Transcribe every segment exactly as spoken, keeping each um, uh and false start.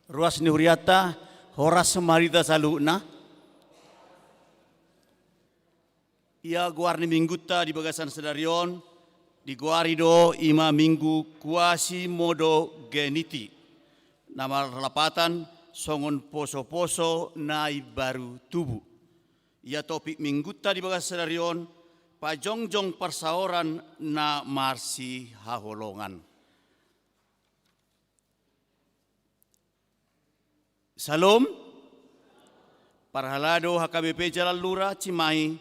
Ruas ni hurianta, horas ma di hita saluhutna. Ia goar ni minggunta di bagasan sadari on, digoari do i ma Minggu Quasimodogeniti, na marlapatan songon poso-poso na imbaru tubu. Ia topik minggunta di bagasan sadari on, pajongjong parsaoran na marsihaholongan. Syalom. Parhalado H K B P Jalan Lura Cimahi,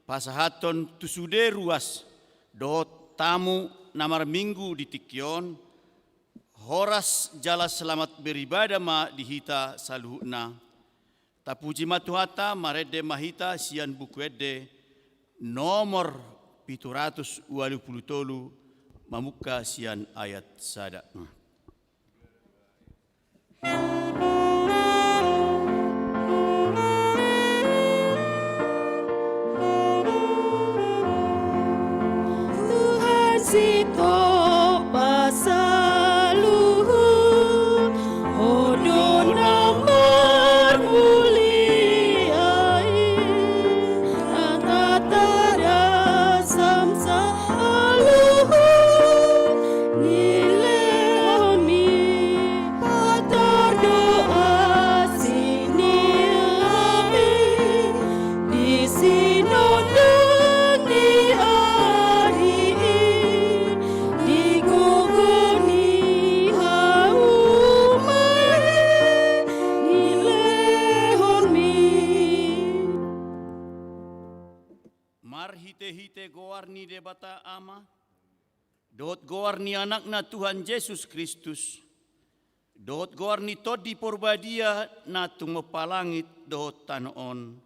pasahathon tu sude ruas dohot tamu na marminggu di tingki on, horas jala selamat beribadah ma di hita saluhutna. Tapuji ma Tuhanta, marende ma hita sian Buku Ende nomor pitu ratus ualu pulu tolu, mamungka sian ayat sada. Tuhan sitop saluhut, Ho do na marmulia i, na tartanda samsa saluhut nilehonmi. Patar do asi ni hami di sinonduk ni ari i, di gogo ni hauma i nilehonmi. Marhite-hite goar ni Debata Ama, dohot goar ni Anakna Tuhan Jesus Kristus, dohot goar ni Tondi Porbadia na tumompa langit dohot tano on.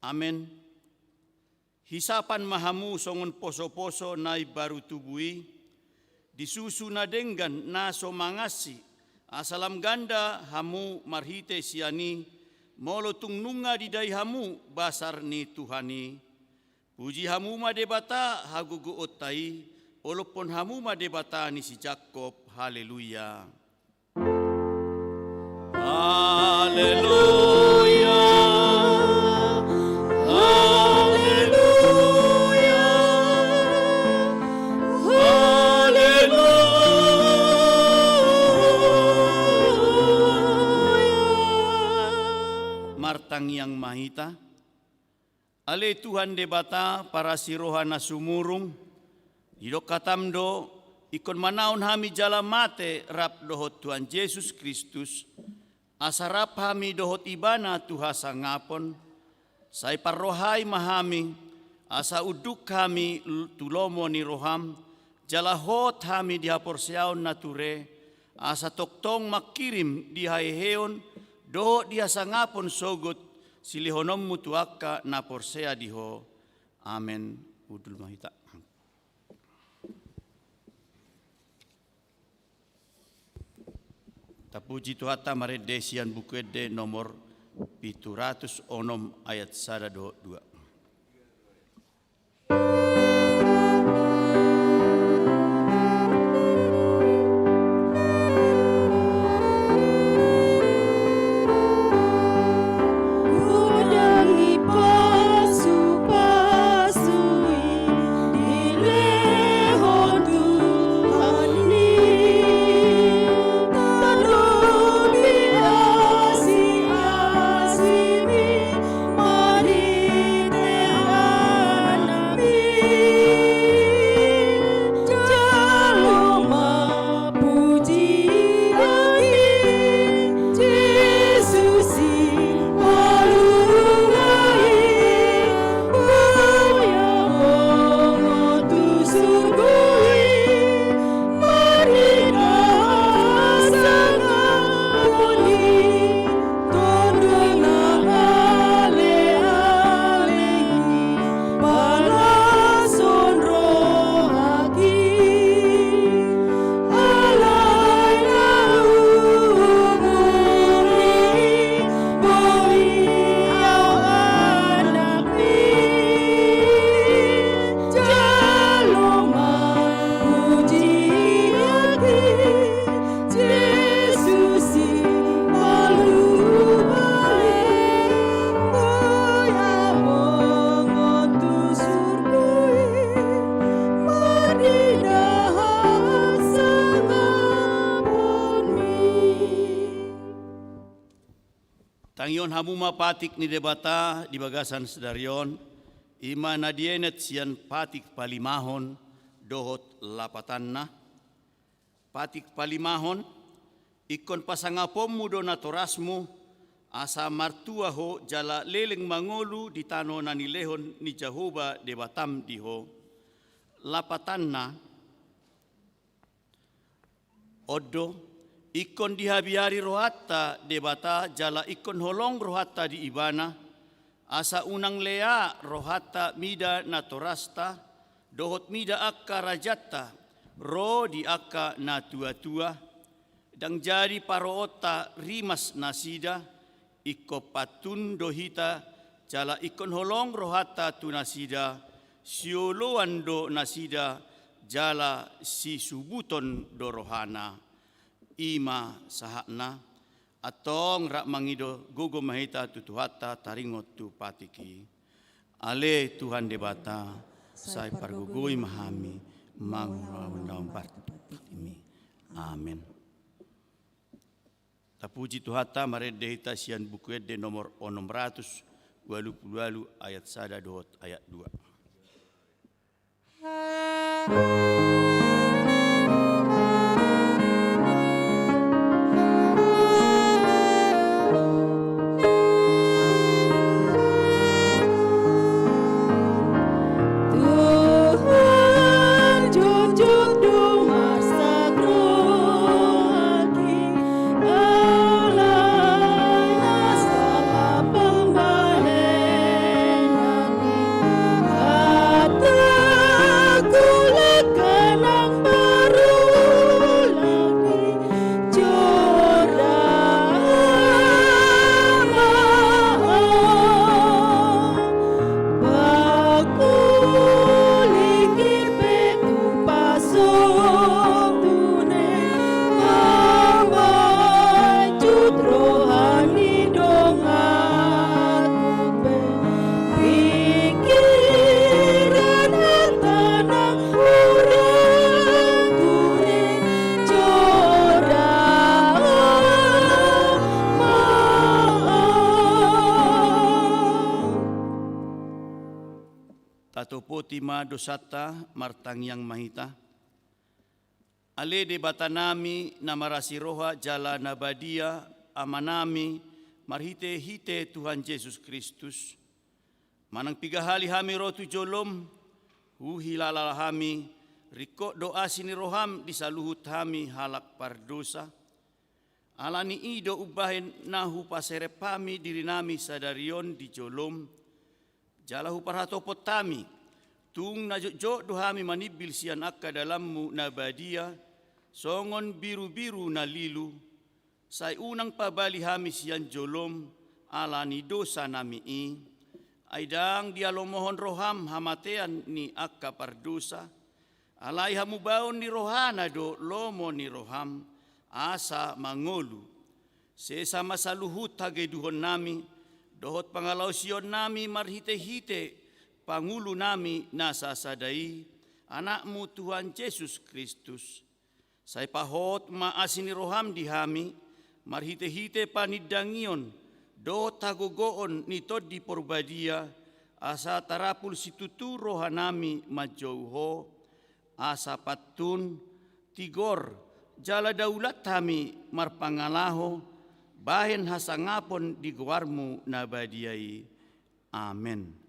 Amen. Hisapan ma hamu songon poso-poso na imbaru tubu i, di susu na denggan na so mangansi, asa lam ganda hamu marhite sian i, molo tung nunga didai hamu basar ni Tuhan i. Puji hamu ma Debata hagogoonta i, olophon hamu ma Debata ni si Jakob. Haleluya. Haleluya. Haleluya. Haleluya. Martangiang ma hita. Ale Tuhan Debata parasi roha na sumurung, didok hatam do, ingkon manaon hami jala mate rap dohot Tuhan Jesus Kristus, asa rap hami dohot Ibana tu hasangapon, sai parrohai ma hami, asa unduk hami l-, tu lomo ni roham, jala hot hami di haporseaon na ture, asa tongtong mangkirim di haheheon dohot di hasangapon sogot silehononmu tu angka na porsea di Ho. Amen. Hundul ma hita. Tapuji Tuhanta, marende sian Buku Ende nomor pitu ratus onom ayat sada dohot dua. Godang ni pasupasu i dilehon Tuhan i, tarlobi asiasimi ma di Tangihon hamu ma patik ni Debata di bagasan sadari on, i ma na dienet sian patik palimahon dohot lapatanna. Patik palimahon, ingkon pasangaponmu do natorasmu, asa martua ho jala leleng mangolu di tano na nilehon ni Jahowa Debatam di ho. Lapatanna, on do, ingkon dihabiari rohanta Debata jala ingkon holong rohanta di Ibana, asa unang lea rohanta mida natorasta, dohot mida angka rajanta, ro di angka natuatua, ndang jadi paroonta rimas nasida, ingkon pantun do hita, jala ingkon holong rohanta tu nasida, sioloan do nasida, jala sisubuton do rohana. I ma sahatna. Antong rap mangido gogo ma hita tu Tuhanta taringot tu patik i. Ale Tuhan Debata, sai pargogoi ma hami mangula undang patik-patikmi. Amen. Tapuji Tuhanta, marende hita sian Buku Ende nomor onom ratus ualu pulu ualu, ayat sada dohot ayat dua. Tatopoti ma dosanta, martangiang ma hita. Ale Debatanami na marasi roha jala na badia, Amanami, marhite-hite Tuhan Jesus Kristus, manang piga hali hami ro tu jolom, huhilala hami, ringkot do asi ni roham di saluhut hami halak pardosa. Ala ni i do umbahen na hupaserep hami dirinami sadari on di jolom, jala huparhatopot hami, tung na jotjot do hami manimbil sian angka dalanmu na badia, songon birubiru na lilu, sai unang pabali hami sian jolom ala ni dosanami i, ai ndang dialomohon roham hamatean ni angka pardosa, alai hamubaon ni rohana do lomo ni roham, asa mangolu. Sesa ma saluhut hageduhonnami, dohot pangalaosionnami marhite-hite Pangulunami na sasada i, Anakmu Tuhan Jesus Kristus. Sai pahot ma asi ni roham di hami, marhite-hite panindangion, dohot hagogoon ni Tondi Porbadia, asa tarapul situtu rohanami manjou ho, asa pantun, tigor, jala daulat hami marpangalaho, bahen hasangapon di goarmu na badia i. Amen.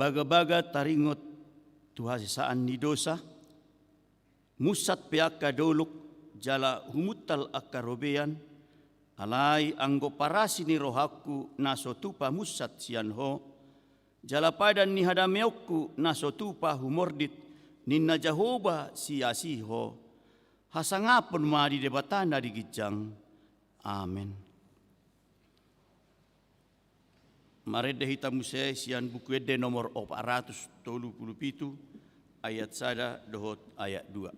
Bagabaga taringot tu hasesaan ni dosa, munsat pe angka dolok jala humuntal angka robean, alai anggo parasi ni rohangku na so tupa munsat sian ho, Jala padan ni hadameonku na so tupa humordit, ninna Jahowa siasi ho. Hasangapon ma di Debata na di ginjang. Amen. Marende hita muse sian Buku Ende nomor opat ratus tolu pulu pitu, ayat sada dohot ayat dua.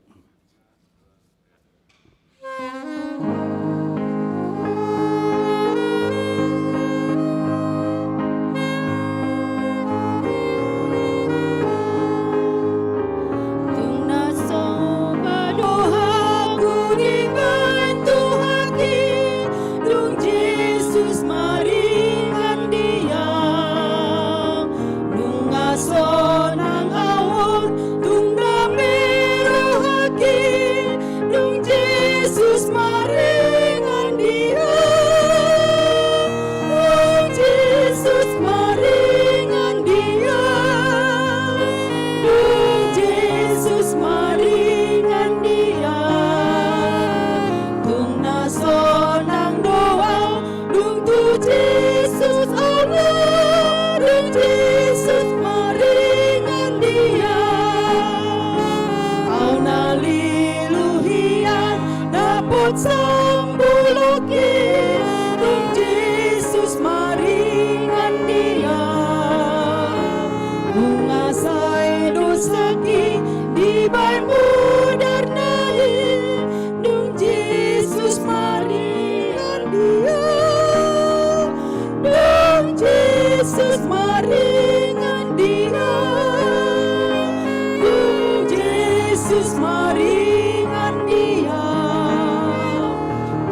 Dung na so ba dohangku dibantuhon i, dung Jesus maringan di au. Nunga sonang au on, dung dame rohangki, dung Jesus maringan di au. Dung Jesus maringan di au. Dung Jesus maringan di au. Dung na sonang do au, dung tu Jesus au laho, dung Jesus maringan di au. Au na lilu hian dapot sambulok i, dung Jesus maringan di au. Nunga sai dosangki dibaen mudarna i, dung Jesus maringan di au. Dung Jesus maringan di au. Dung Jesus maringan di au.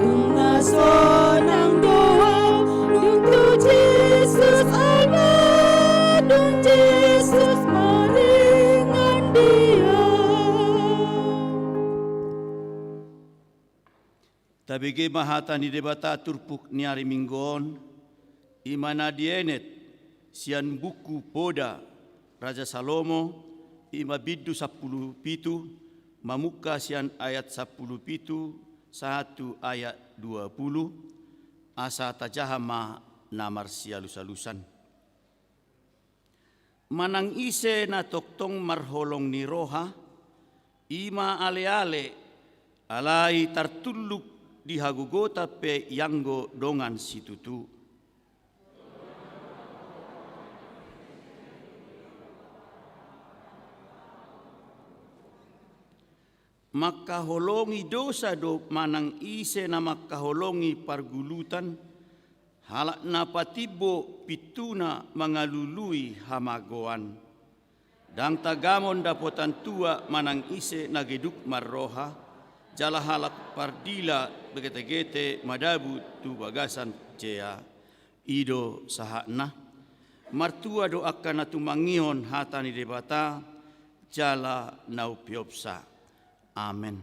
Dung na sonang do au, dung tu Jesus au laho, dung Jesus maringan di au. Tabege ma hata ni Debata turpuk ni ari Minggu on, i ma na dienet sian buku Poda Raja Salomo, i ma bindu sampulu pitu, mamungka sian ayat sampulu pitu sahat tu ayat dua pulu, asa tajaha ma na marsialusalusan. Manang ise na tongtong marholong ni roha, i ma aleale, alai tartulluk di hagogotan pe ianggo dongan situtu. Mangkaholongi dosa do manang ise na mangkaholongi pargulutan, halak na patimbo pintuna mangalului hamagoan. Ndang tagamon dapotan tua manang ise na geduk marroha, jala halak pardila begetegete madabu tu bagasan jea. I do sahatna. Martua do angka na tumangihon hata ni Debata, jala na umpeopsa. Amen.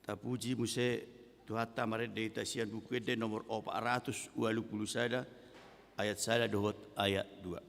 Tapuji muse Tuhanta, marende hita sian Buku Ende nomor opat ratus ualu pulu sada, ayat sada dohot ayat dua.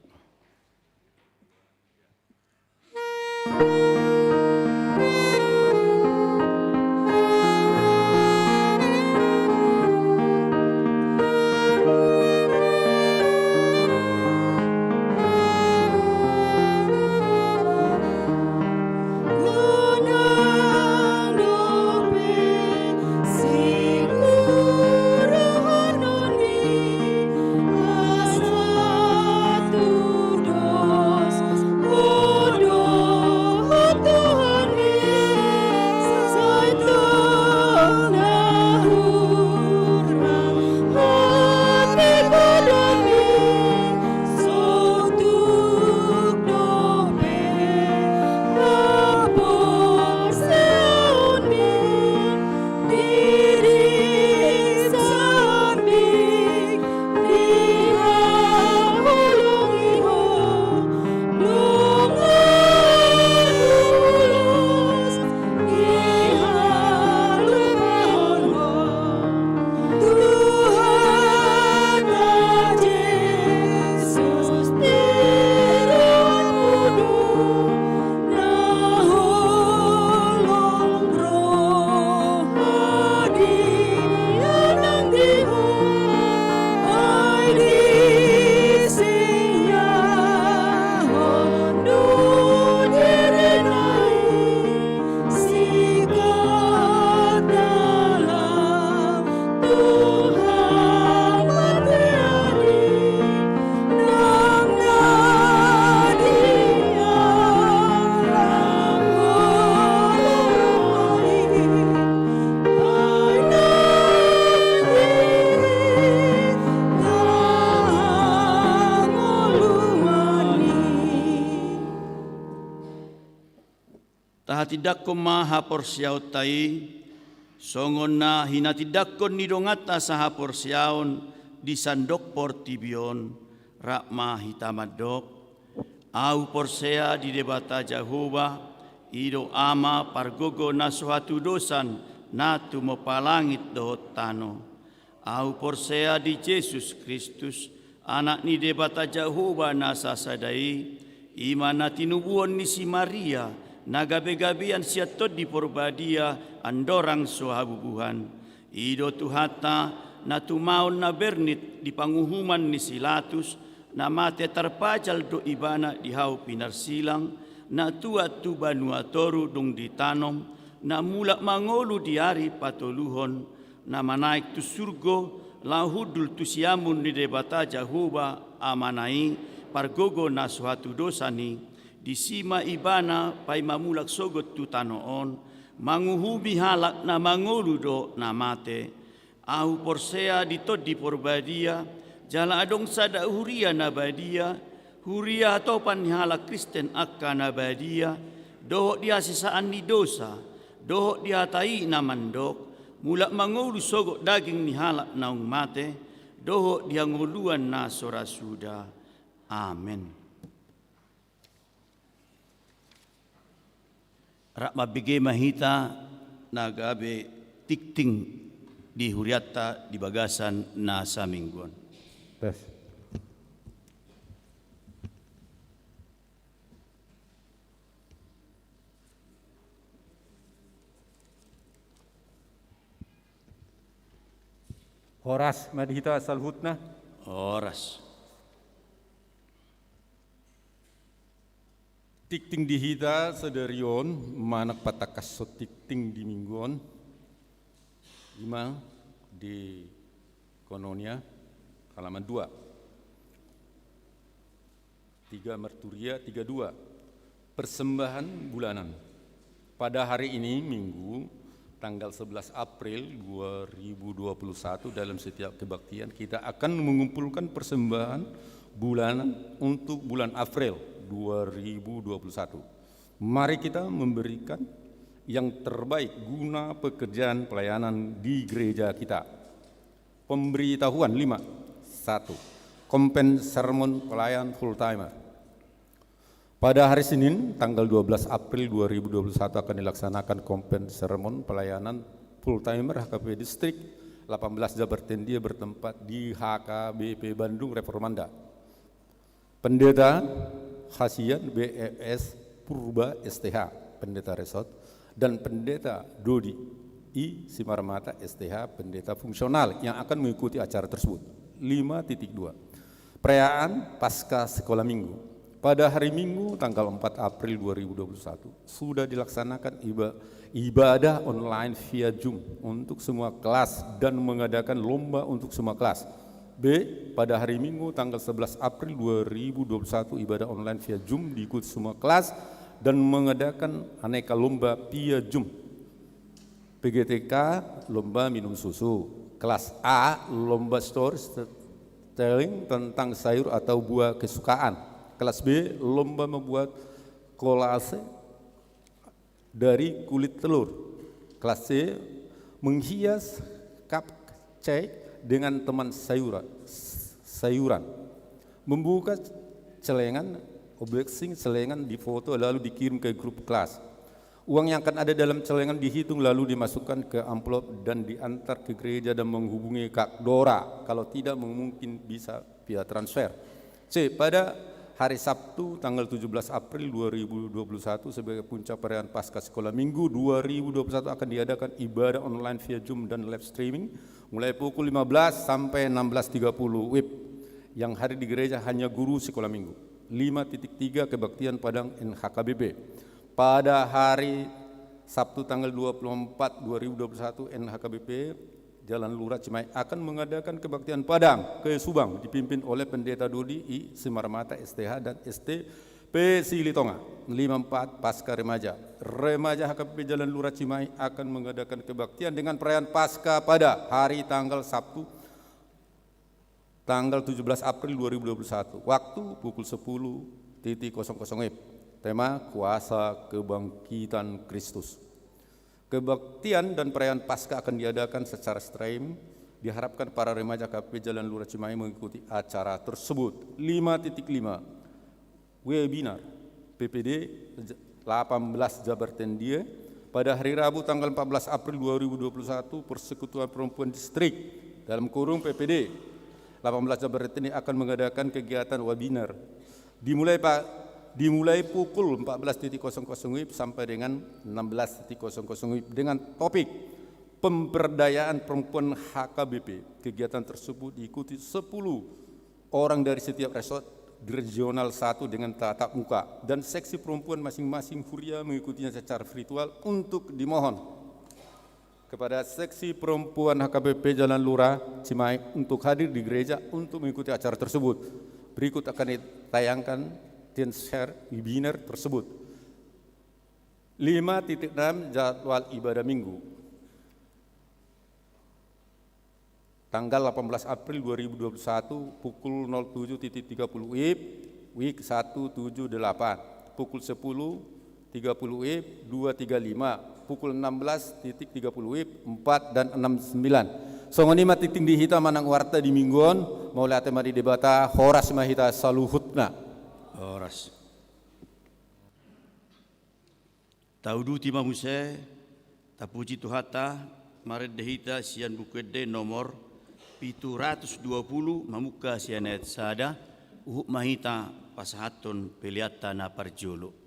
Tindanghon ma haporseaonta i, songon na hinatindangkon ni donganta sahaporseaon di sandok portibi on, rap ma hita mandok: Ahu porsea di Debata Jahowa, i do Ama pargogo na so hatudosan, na tumompa langit dohot tano. Ahu porsea di Jesus Kristus, Anak ni Debata Jahowa na sasada i, i ma na tinubuhon ni si Maria, na gabegabean sian Tondi Porbadia, andorang so habubuhan. I do Tuhanta, na tumaon na bernit di panguhuman ni si Latus, na mate tarpajal do Ibana di hau pinarsilang, na tuat tu banua toru dung ditanom, na mulak mangolu di ari patoluhon, na manaek tu surgo, laho hundul tu siamun ni Debata Jahowa Amana i, pargogo na so hatudosan i, disi ma Ibana paima mulak sogot tu tano on, manguhumi halak na mangolu dohot na mate. Ahu porsea di Tondi Porbadia, jala adong sada huria na badia, huria hatopan ni halak Kristen angka na badia, dohot di hasesaan ni dosa, dohot di hata i na mandok, mulak mangolu sogot daging ni halak naung mate, dohot di hangoluan na so ra suda. Amen. Rap mambege ma hita na gabe tingting di hurianta di bagasan na saminggu on. Tes. Horas ma di hita saluhutna. Horas. Tingting di hita sadari on, manang patangkashon tingting di minggu on, i ma di Koinonia, halaman dua. Tiga Marturia tiga dua. Persembahan bulanan. Pada hari ini, Minggu, tanggal sebelas April dua ribu dua puluh satu, dalam setiap kebaktian, kita akan mengumpulkan persembahan bulanan untuk bulan April dua ribu dua puluh satu. Mari kita memberikan yang terbaik guna pekerjaan pelayanan di gereja kita. Pemberitahuan lima. Satu. Kompen Sermon Pelayan Full Timer. Pada hari Senin, tanggal dua belas April dua ribu dua puluh satu, akan dilaksanakan Kompen Sermon Pelayanan Full Timer H K P Distrik, delapan belas Jabar Tendia, bertempat di H K B P Bandung Reformanda. Pendeta Hasian B F S Purba S T H, Pendeta Resort, dan Pendeta Dodi I Simarmata S T H, Pendeta Fungsional, yang akan mengikuti acara tersebut. Lima titik dua. Perayaan Pasca Sekolah Minggu. Pada hari Minggu, tanggal empat April dua ribu dua puluh satu, sudah dilaksanakan iba-, ibadah online via Zoom untuk semua kelas dan mengadakan lomba untuk semua kelas. B, pada hari Minggu, tanggal sebelas April dua ribu dua puluh satu, ibadah online via Zoom diikuti semua kelas dan mengadakan aneka lomba via Zoom. P G T K, lomba minum susu. Kelas A, lomba storytelling tentang sayur atau buah kesukaan. Kelas B, lomba membuat kolase dari kulit telur. Kelas C, menghias cupcake dengan teman sayura-, sayuran. Membuka celengan, unboxing celengan, difoto lalu dikirim ke grup kelas. Uang yang akan ada dalam celengan dihitung lalu dimasukkan ke amplop dan diantar ke gereja dan menghubungi Kak Dora. Kalau tidak, mungkin bisa via transfer. C, pada hari Sabtu, tanggal tujuh belas April dua ribu dua puluh satu, sebagai puncak perayaan Pasca Sekolah Minggu dua ribu dua puluh satu, akan diadakan ibadah online via Zoom dan live streaming mulai pukul lima belas sampai enam belas tiga puluh W I B. Yang hadir di gereja hanya guru sekolah minggu. Lima titik tiga, kebaktian Padang N H K B P. Pada hari Sabtu, tanggal dua puluh empat dua ribu dua puluh satu, N H K B P Jalan Lurah Cimahi akan mengadakan kebaktian Padang ke Subang, dipimpin oleh Pendeta Dodi I Simarmata S T H dan S T P Silitonga. Lima empat, Pasca Remaja. Remaja H K B P Jalan Lurah Cimahi akan mengadakan kebaktian dengan perayaan Pasca pada hari tanggal Sabtu, tanggal tujuh belas April dua ribu dua puluh satu. Waktu pukul sepuluh titik kosong kosong W I B. Tema: Kuasa Kebangkitan Kristus. Kebaktian dan perayaan Paskah akan diadakan secara stream. Diharapkan para remaja H K B P Jalan Lurah Cimahi mengikuti acara tersebut. Lima titik lima. Webinar P P D, delapan belas Jabar Tendia, pada hari Rabu tanggal empat belas April dua ribu dua puluh satu, Persekutuan Perempuan Distrik, dalam kurung P P D, delapan belas Jabar Tendia akan mengadakan kegiatan webinar. Dimulai pa-, dimulai pukul empat belas titik kosong kosong W I B sampai dengan enam belas titik kosong kosong W I B dengan topik pemberdayaan perempuan H K B P. Kegiatan tersebut diikuti sepuluh orang dari setiap resort di regional satu dengan tatap muka, dan seksi perempuan masing-masing huria mengikutinya secara virtual. Untuk dimohon kepada seksi perempuan H K B P Jalan Lurah Cimahi untuk hadir di gereja untuk mengikuti acara tersebut. Berikut akan ditayangkan dan share webinar tersebut. Lima titik enam, jadwal ibadah Minggu. Tanggal delapan belas April dua ribu dua puluh satu, pukul nol tujuh titik tiga puluh W I B, W I B satu tujuh delapan, pukul sepuluh tiga puluh W I B dua tiga lima, pukul enam belas titik tiga puluh W I B empat dan enam sembilan. Songon i ma tintin di hita manang warta di Minggu on. Mauliate ma di Debata, horas ma hita saluhutna. Horas. Tauduti ma muse, tapuji Tuhanta, marende hita sian Buku Ende nomor pitu ratus dua puluh, mamungka sian ayat sada, huhut ma hita pasahathon peleanta na parjolo.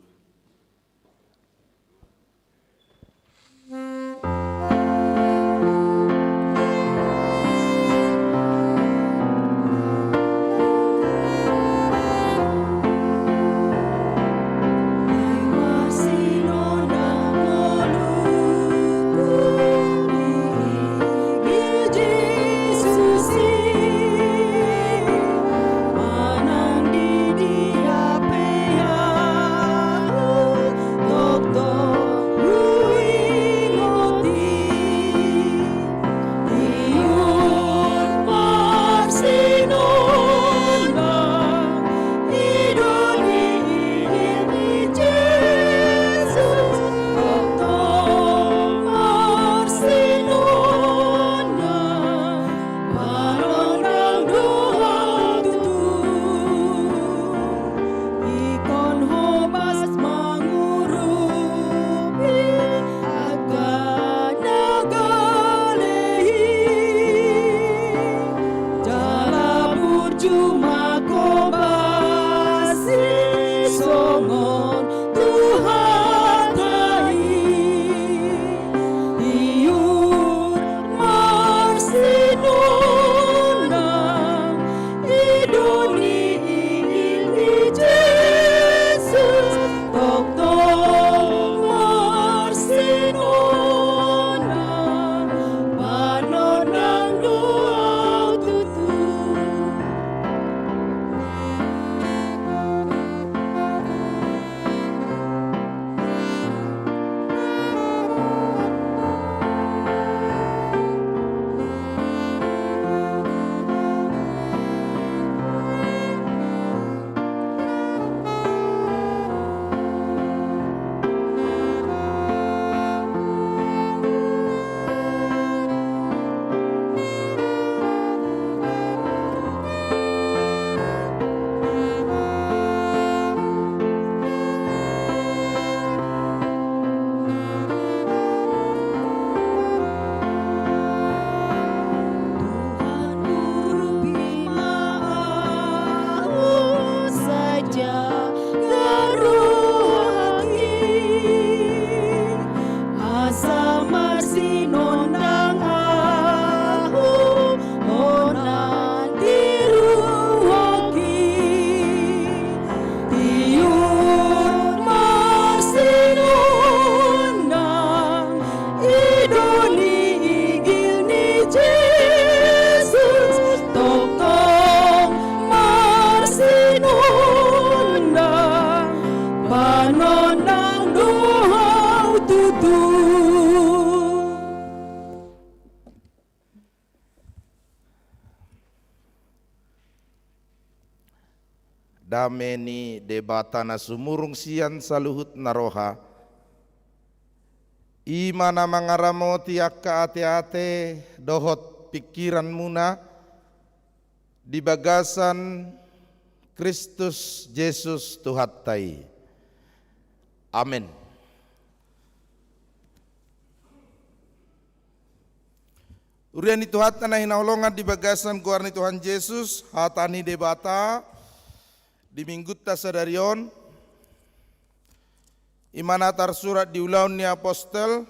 Dame ni Debata na sumurung sian saluhut na roha, i ma na mangaramoti angka ateate dohot pingkiranmuna di bagasan Kristus Jesus Tuhanta i. Amen. Huria ni Tuhanta na hinaholongan di bagasan goar ni Tuhan Jesus, hata ni Debata di minggunta sadari on, i ma na tarsurat di Ulaon ni Apostel,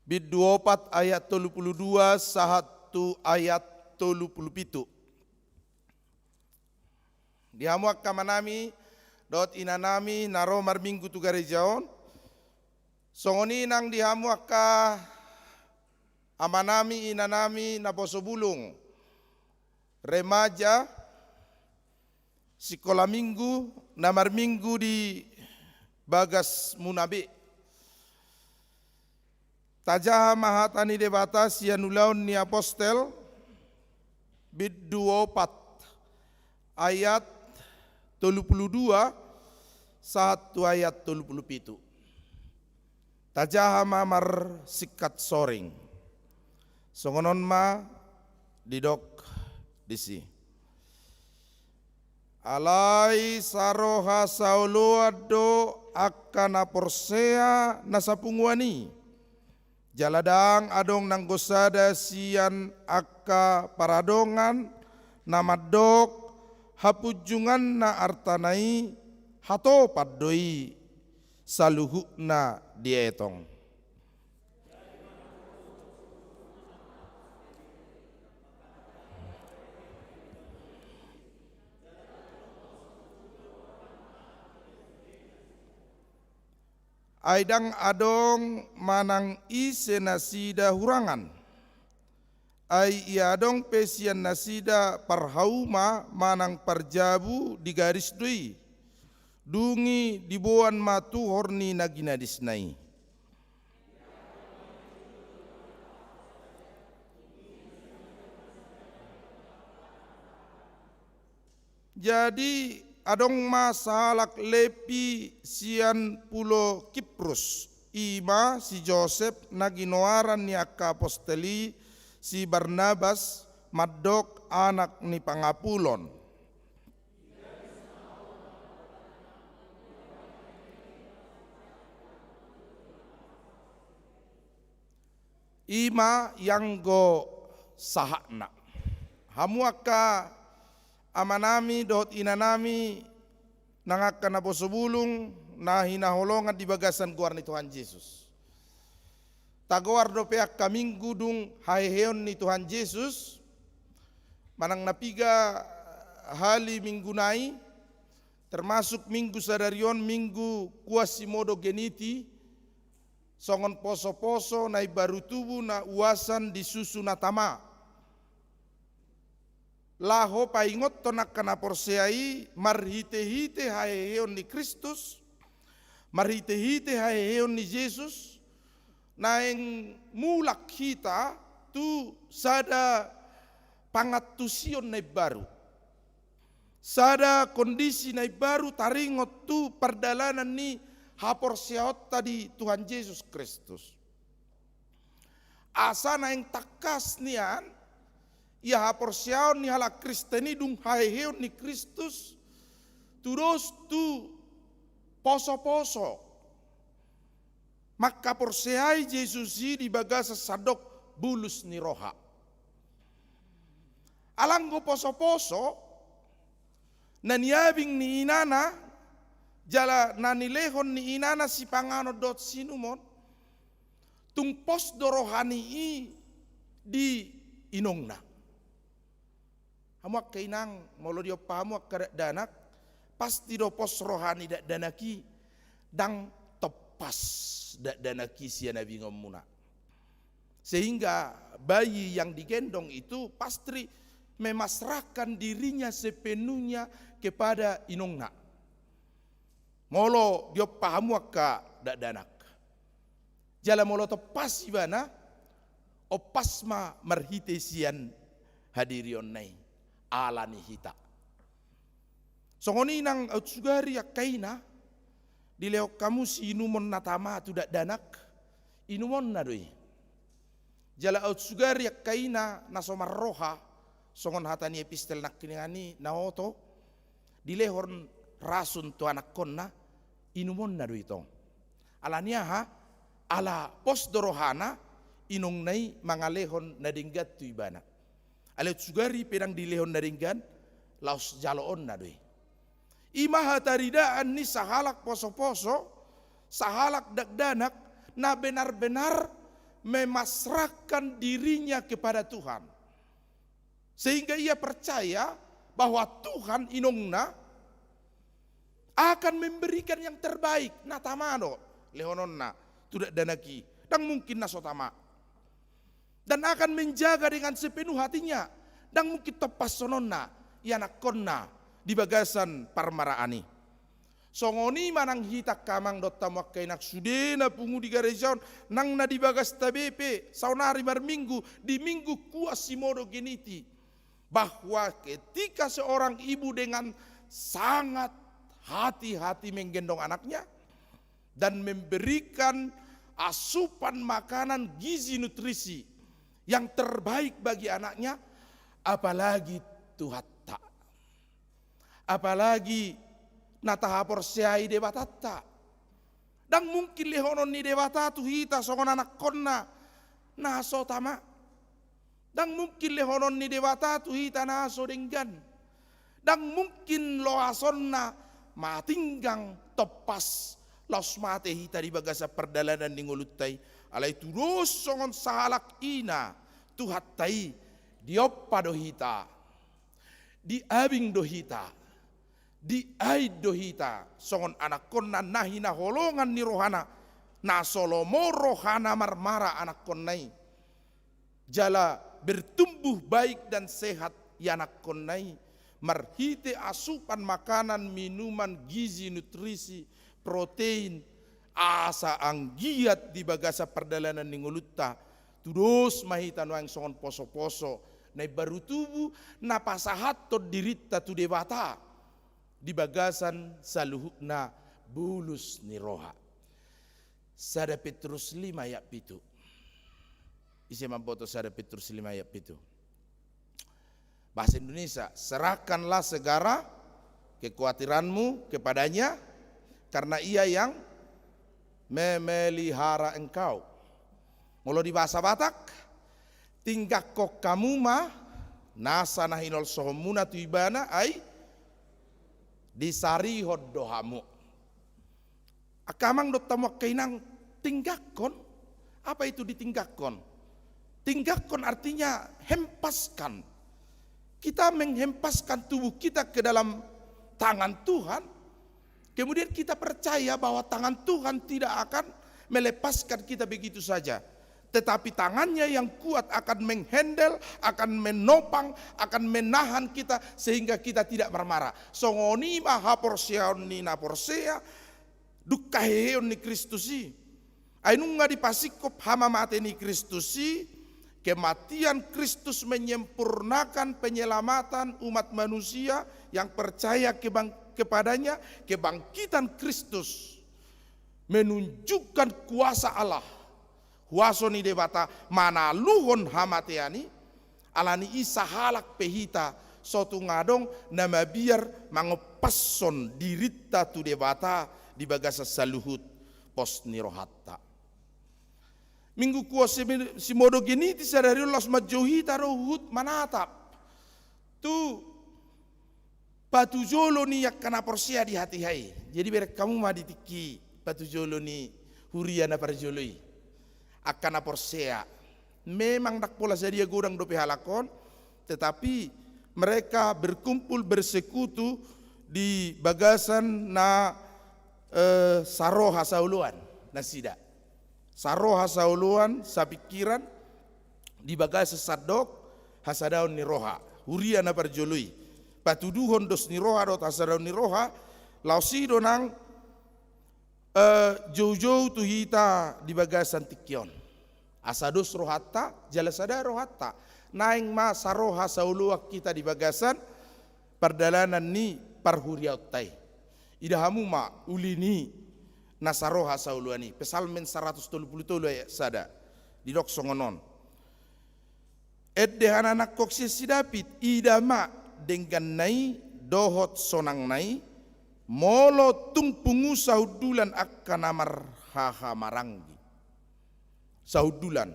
bindu opat ayat tolu pulu dua sahat tu ayat tolu pulu pitu. Di hamu angka amanami dohot inanami na ro marminggu tu gareja on, songon i nang di hamu angka amanami inanami naposo bulung, remaja, sikola minggu na marminggu di bagasmuna be. Tajaha ma hata ni Debata sian Ulaon ni Apostel, bindu opat ayat tolu pulu dua sahat tu ayat tolu pulu pitu. Tajaha ma marsingkat soring. Songon on ma didok disi. Alai saroha saoloan do angka na porsea na sapunguan i. Jala ndang adong nanggo sada sian angka paradongan na mandok hapunjunganna artana i, hatopan do i saluhutna dietong. Ai ndang adong manang ise nasida hurangan. Ai ia adong pe sian nasida parhauma manang parjabu, digaris do i. Dung i diboan ma tuhor ni na ginadisna i. Jadi adong ma sahalak Lepi sian pulo Kiprus, i ma si Josep na ginoaran ni angka apostel i si Barnabas, mandok anak ni pangapulon. I ma ianggo sahatna. Hamu angka amanami dohot inanami nang angka naposo bulung na hinaholongan di bagasan goar ni Tuhan Jesus. Tagoar dope angka minggu dung haheheon ni Tuhan Jesus, manang na piga hali minggu nai, termasuk minggu sadari on, minggu Quasimodogeniti, songon poso-poso na imbaru tubu na uasan di susu na tama. Laho paingothon angka na porsea i marhite-hite haheheon ni Kristus, marhite-hite haheheon ni Jesus, naeng mulak hita tu sada pangantusion na imbaru. Sada kondisi na imbaru taringot tu pardalanan ni haporseaonta di Tuhan Jesus Kristus. Asa naeng tangkas nian ia haporseaon ni halak Kristen i dung haheheon ni Kristus, tudos tu poso-poso mangkaporseai Jesus i di bagasan sandok bulus ni roha. Ala anggo poso-poso na niabing ni inana jala na nilehon ni inana sipanganon dohot siinumon, tung pos do roha ni i di inongna. Hamu angka inang, molo diompa hamu angka dakdanak, pasti do pos roha ni dakdanak i, ndang tompas dakdanak i sian abingonmuna. Sehingga bayi yang digendong itu pasti memasrahkan dirinya sepenuhnya kepada inongna. Molo diompa hamu angka dakdanak. Jala molo tompas ibana, ompas ma marhite sian hadirionna i, ala ni hita. Songon i nang aut sugari angka ina, dilehon hamu siinumon na tama tu dakdanak, inumonna do i. Jala aut sugari angka ina na so marroha, songon hata ni epistel nangkiningan i na oto, dilehon rasun tu anakkonna, inumonna do i tong. Ala ni aha? Ala pos do rohana, inongna i mangalehon na denggan tu ibana. Alai aut sugari pe ndang dilehon na denggan, laos jaloonna do i. I ma hataridaan ni sahalak poso-poso, sahalak dakdanak, na benar-benar memasrahkan dirinya kepada Tuhan. Sehingga ia percaya bahwa Tuhan, inongna, akan memberikan yang terbaik, na tama do lehononna tu dakdanak i, ndang mungkin na so tama. Dan akan menjaga dengan sepenuh hatinya, ndang mungkin tompashononna ianakkonna di bagasan parmaraan i. Songon i ma nang hita angka amang dohot hamu angka inang, sude na pungu di gareja on, nang na di bagasta be pe saonari marminggu, di Minggu Quasimodogeniti, bahwa ketika seorang ibu dengan sangat hati-hati menggendong anaknya dan memberikan asupan makanan gizi nutrisi yang terbaik bagi anaknya, apalagi Tuhanta. Apalagi na tahaporseai Debatanta. Ndang mungkin lehonon ni Debata tu hita songon anakkonna na so tama. Ndang mungkin lehonon ni Debata tu hita na so denggan. Ndang mungkin loasonna matinggang tompas laos mate hita di bagasan pardalanan ni ngolunta i. Alai tudos songon sahalak ina Tuhanta i, diompa do hita. Diabing do hita, diain do hita songon anakkonna na hinaholongan ni rohana, na so lomo rohana marmara anakkonna i. Jala bertumbuh baik dan sehat ianakkonna i marhite asupan makanan, minuman, gizi, nutrisi, protein, asa anggiat di bagasan pardalanan ni ngolunta, tudos ma hita nuaeng songon poso-poso na imbaru tubu, na pasahathon dirinta tu Debata di bagasan saluhutna bulus ni roha. Sada Petrus lima ayat pitu. Ise mamboto sada Petrus lima ayat pitu? Bahasa Indonesia, serahkanlah segala kekhawatiranmu kepada-Nya, karena Ia yang memelihara engkau. Molo di bahasa Batak, tinggangkon hamu ma nasa na hinolsohonmuna tu Ibana, ai disarihon do hamu. Angka amang dohot hamu angka inang, tinggangkon. Apa itu ditinggangkon? Tinggangkon artinya hempaskan. Kita menghempaskan tubuh kita ke dalam tangan Tuhan, kemudian kita percaya bahwa tangan Tuhan tidak akan melepaskan kita begitu saja. Tetapi tangan-Nya yang kuat akan menghandle, akan menopang, akan menahan kita sehingga kita tidak marmara. Songon i ma haporseaon ni na porsea, dung haheheon ni Kristus i. Ai nunga dipasingkop hamamate ni Kristus i, kematian Kristus menyempurnakan penyelamatan umat manusia yang percaya kebang-, kepada-Nya, kebangkitan Kristus menunjukkan kuasa Allah, huaso ni Debata manaluhon hamatean i, ala ni i sahalak pe hita so tung adong na mabiar mangompashon dirinta tu Debata di bagasan saluhut pos ni rohanta. Minggu Quasimodogeniti sadari on laos manjou hita do huhut manatap tu patujolo ni angka na porsea di hatiha i. Jadi bereng hamu ma di tingki patujolo ni huria na parjolo i. Angka na porsea. Memang ndang pola sadia godang dope halak on, tetapi mereka berkumpul, bersekutu di bagasan na, eh, saroha saoloan nasida. Saroha saoloan, sapingkiran, di bagasan sandok hasadaon ni roha. Huria na parjolo i. Patuduhon dos ni roha dohot hasadaon ni roha, laos i do nang, eh, joujou tu hita di bagasan tingki on. Asa dos rohanta, jala sada rohanta. Naeng ma saroha saoloan hita di bagasan pardalanan ni parhuriaonta i. Ida hamu ma uli ni na saroha saoloan i. Psalmen saratus tolu pulu tolu ayat sada. Didok songon on. Ende hananangkon sian si David, ida ma dengganna i dohot sonangna i, molo tung pungu sahundulan angka na marhahamaranggi. Sahundulan.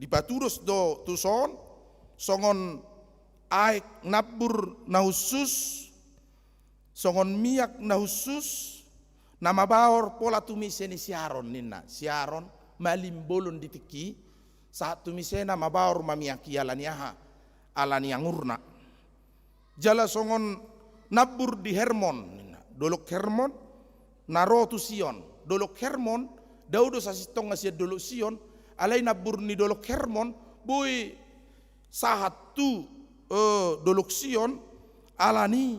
Dipatudos do tuson, songon aek nambur na hushus, songon miak na hushus, na mabaor pola tumise ni si Aron ninna. Si Aron malim bolon di tingki, sahat tumisena mabaor mamiaki ala ni aha, ala ni angurna. Jala songon nambur di Hermon ninna. Dolok Hermon, na ro tu Sion. Dolok Hermon, dao do sasintongna sian dolok Sion, alai nambur ni dolok Hermon, boi sahat tu, eh, dolok Sion, ala ni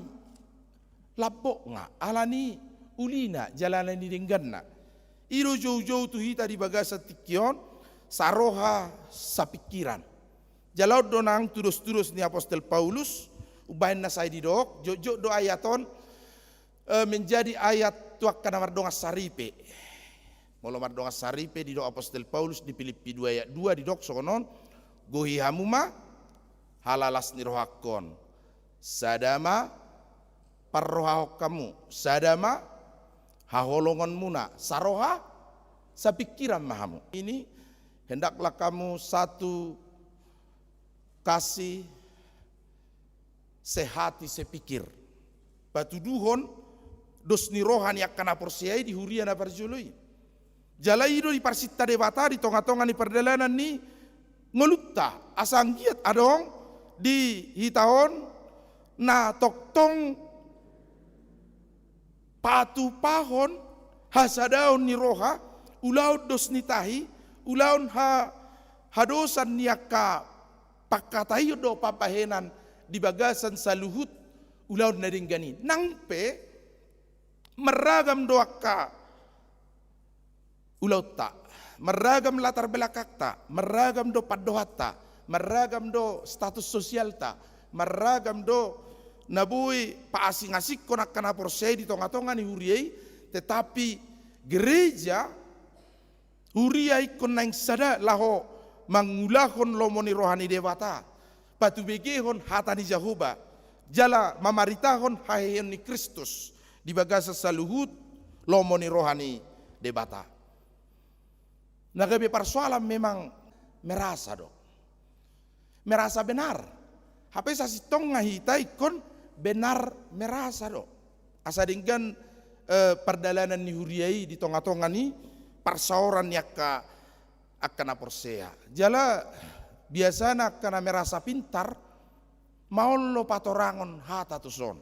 lambokna, ala ni ulina, jala ala ni dengganna. I do joujou tu hita di bagasan tingki on, saroha sapingkiran. Jala on do nang tudos-tudos ni apostel Paulus, umbahen na sai didok, jotjot do ayat on, eh, menjadi ayat tu angka na mardongan saripe. Molo mardongan saripe didok apostel Paulus di Pilippi dua ayat dua didok songon on, gohi hamu ma, halalas ni rohangkon. Sada ma parrohahon hamu, sada ma haholongonmuna, saroha sapingkiran ma hamu. Ini hendaklah kamu satu kasih sehati sepikir. Patuduhon dos ni roha ni angka na porsea i di huria na parjolo i. Jala i do diparsinta Debata di tonga-tonga ni pardalanan ni ngolunta, asa anggiat adong di hita on na tongtong patupahon hasadaon ni roha, ulaon dos ni tahi, ulaon ha-, hadosan ni angka pangkataion dohot pambahenan di bagasan saluhut ulaon na denggan i. Nang pe marragam do angka ulaonta, marragam latar belakangta, marragam do pandohanta, marragam do status sosialta, marragam do na boi paasing-asingkon angka na porsea i di tonga-tonga ni huria i, tetapi gereja, huria ingkon naeng sada laho mangulahon lomo ni roha ni Debata, patubegehon hata ni Jahowa, jala mamaritahon haheheon ni Kristus di bagasan saluhut lomo ni roha ni Debata. Na gabe parsoalan memang merasa do. Merasa benar. Hape sasintongna hita ingkon benar merasa do. Asa denggan, eh, pardalanan ni huria i di tonga-tonga ni parsaoran ni angka, angka na porsea. Jala biasana angka na merasa pintar, maol do patorangon hata tuson.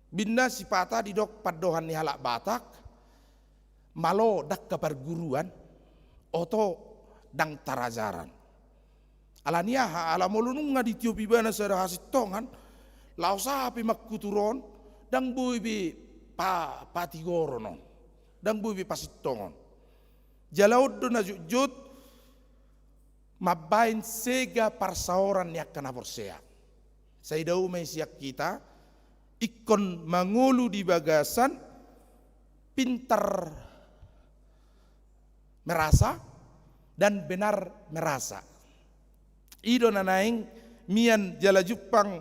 Binna sipata didok pandohan ni halak Batak, malo ndang ka parguruan, oto ndang tarajaran. Ala ni aha, ala molo nunga ditiop ibana sada hasintongan, laos aha pe mangkutur on, ndang boi be pa-, patigoron on, ndang boi be pasintongon. Jala on do na jotjot, mambaen sega parsaoran ni angka na porsea. Sai dao ma i sian hita, ingkon mangolu di bagasan pintar merasa dan benar merasa. I do na naeng mian jala jumpang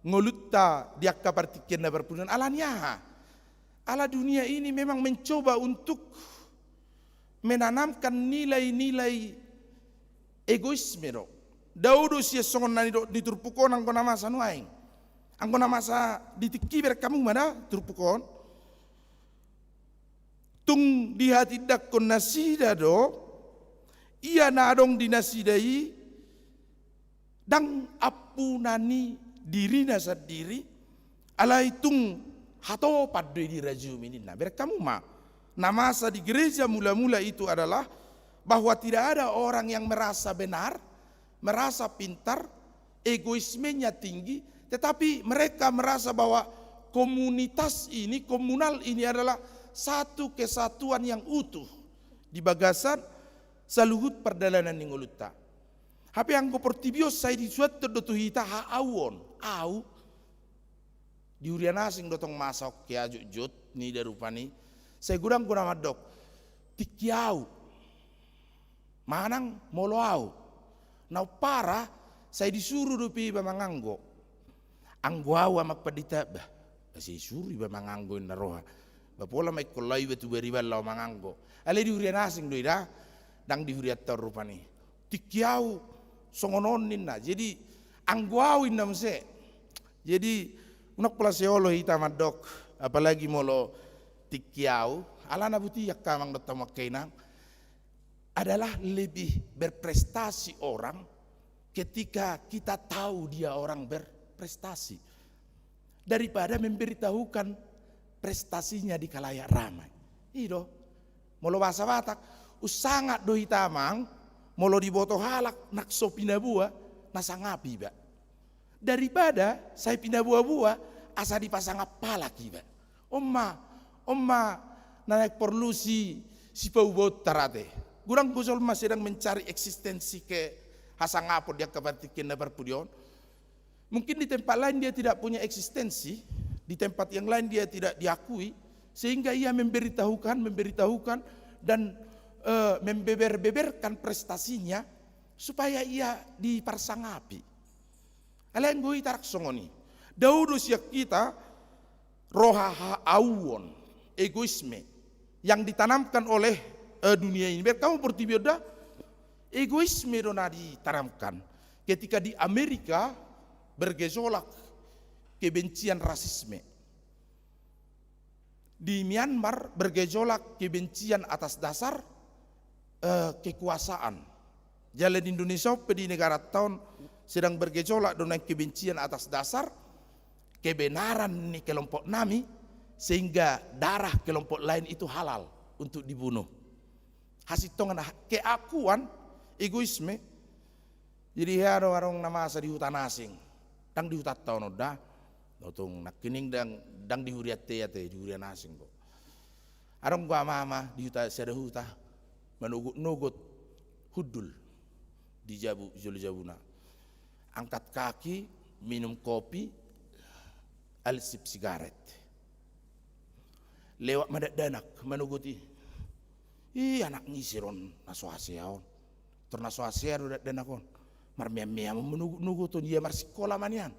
ngolunta di angka partingkian na parpudi on. Ala ni aha? Ala dunia ini memang mencoba untuk menanamkan nilai-nilai egoisme do. Dao do sian songon na nidok ni turpuk on anggo na masa nuaeng. Anggo na masa di tingki, bereng hamu ma da turpuk on. Tung dihatindangkon nasida do, ia na adong di nasida i, ndang ampuna ni dirina sandiri, alai tung hatopan do i dirajumi ninna. Bereng hamu ma, na masa di gereja mula-mula itu adalah bahwa tidak ada orang yang merasa benar, merasa pintar, egoismenya tinggi, tetapi mereka merasa bahwa komunitas ini, komunal ini adalah satu kesatuan yang utuh di bagasan saluhut pardalanan ni ngolunta. Hape anggo portibi on sai disuanhon do tu hita haauon, au. Di huria na asing do tong masa on, ke ajotjot ni da rupani. Sai godang do na mandok, tingki au manang molo au. Na umpara, sai disuru dope iba manganggo. Anggo au, Amang Pandita, bah, sai disuru iba manganggo, inna roha. Bah, pola ma ingkon laho iba tu bariba laho manganggo. Alai di huria na asing do i da, ndang di hurianta on rupani. Tingki au songon on, ninna. Jadi, anggo au, inna muse. Jadi, unang pola sai olo hita mandok, apalagi molo tingki au, alana boti angka amang dohot hamu angka inang, adalah lebih berprestasi orang ketika kita tahu dia orang berprestasi, daripada memberitahukan prestasinya di khalayak ramai. I do. Molo bahasa Batak, unsangap do hita, Amang, molo diboto halak nang so pinaboa, na sangap iba. Daripada sai pinaboa-boa, asa dipasangap halak iba. On ma, on ma na naeng porlu si, sipaubaonta, ate. Godang do jolma sedang mencari eksistensi kehasangapon di angka partingkian na parpudi on. Mungkin di tempat lain dia tidak punya eksistensi, di tempat yang lain dia tidak diakui, sehingga ia memberitahukan, memberitahukan, dan, eh, membeber-beberkan prestasinya supaya ia diparsangapi. Alai anggo hita ndang songon i. Dao do sian hita roha haauon, egoisme yang ditanamkan oleh, eh, dunia ini. Berkamu portibi on da, egoisme do na ditanamkan. Ketika di Amerika bergejolak kebencian rasisme, di Myanmar bergejolak kebencian atas dasar, eh, kekuasaan. Jala di Indonesia on pe, di negaranta on, sedang bergejolak do nang kebencian atas dasar kebenaran ni kelompok nami, sehingga darah kelompok lain itu halal untuk dibunuh. Hasintongan, keakuan, egoisme. Jadi, hea do adong na masa di huta na asing, ndang di hutanta on da. Tung nangkining ndang, ndang di hurianta i, ate, di huria na asing do. Adong do ama-ama di huta, sada huta, manogot-nogot hundul di jabu, jolo jabuna. Angkat kaki, minum kopi, alisip sigaret. Lewat ma dakdanak manogot i. Ih, anak ni ise do on na so hasea on? Tor na so hasea do dakdanak on. Marmeam-meam on manogot-nogot on, ia marsikola ma nian.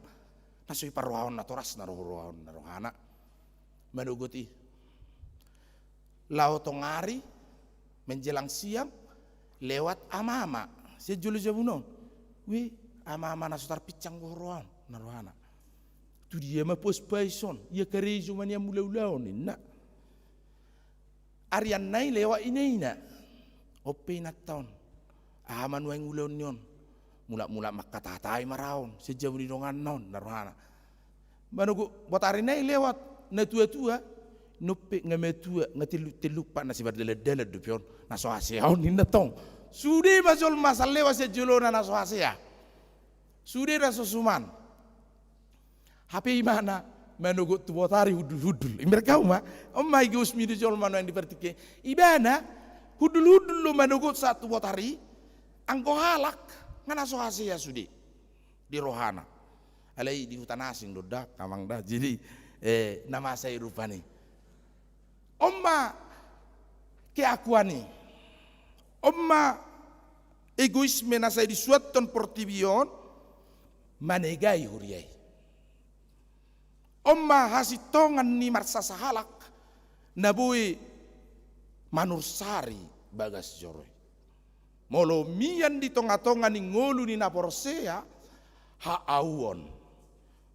Na so iparrohahon natorasna do rohahon, na rohana. Manogot i. Laho tong ari, menjelang siang, lewat ama-ama sian jolo jabuna on. Weh, ama-ama, na so tarpinsang do roham, na rohana. Tu dia ma pos pais on, ia karejo ma nian mula ulaon, ninna. Arianna i lewat ina-ina. On pe inanta on. Aha ma nuaeng ulaon ni on? Mulak-mulak mangkatahatai ma ra on sian jabu ni donganna on, na rohana. Manogot, botarina i lewat natua-tua. On pe nga matua, nga telluk-telluk pat na simardalan-dalan dope on. Na so hasea on, ninna tong. Sude ma jolma asa lewat sian jolona na so hasea. Sude na so suman. Hape ibana manogot tu botari hundul-hundul. Imbergau ma, on ma egoisme ni jolma nuaeng di partingkian. Ibana hundul-hundul do manogot sahat tu botari, anggo halak nga na so hasea sude di rohana. Alai di huta na asing do da, amang da. Jadi, eh, na masa i rupani. On ma keakuan i. On ma egoisme na sai disuanhon portibi on manegai huria i. On ma hasintongan ni marsasahalak na boi manursari bagas joro i. Molo mian di tonga-tonga ni ngolu ni na porsea, haauon.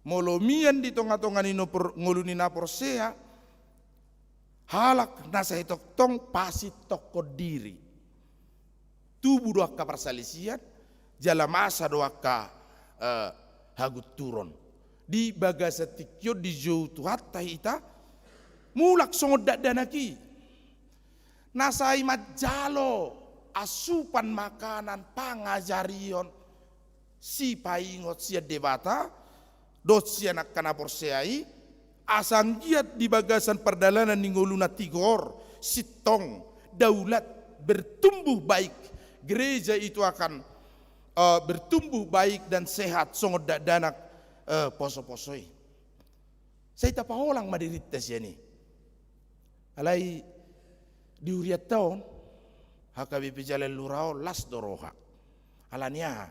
Molo mian di tonga-tonga ni nopor-, ngolu ni na porsea, halak na sai tongtong pasintongkon diri. Tubu do angka parsalisian, jala masa do angka, eh, hagunturon. Di bagasan tingki on dijou Tuhanta hita, mulak songon dakdanak i. Na sai manjalo asupan makanan pangajarion sipaingot sian Debata dohot sian angka na porsea i, asa anggiat di bagasan pardalanan ni ngoluna tigor, sintong, daulat, bertumbuh baik, gereja itu akan, eh, bertumbuh baik dan sehat songon dakdanak, eh, poso-poso i. Sai tapaholang ma dirinta sian i. Alai di hurianta on, H K B P Jalan Lura on las do roha. Ala ni aha?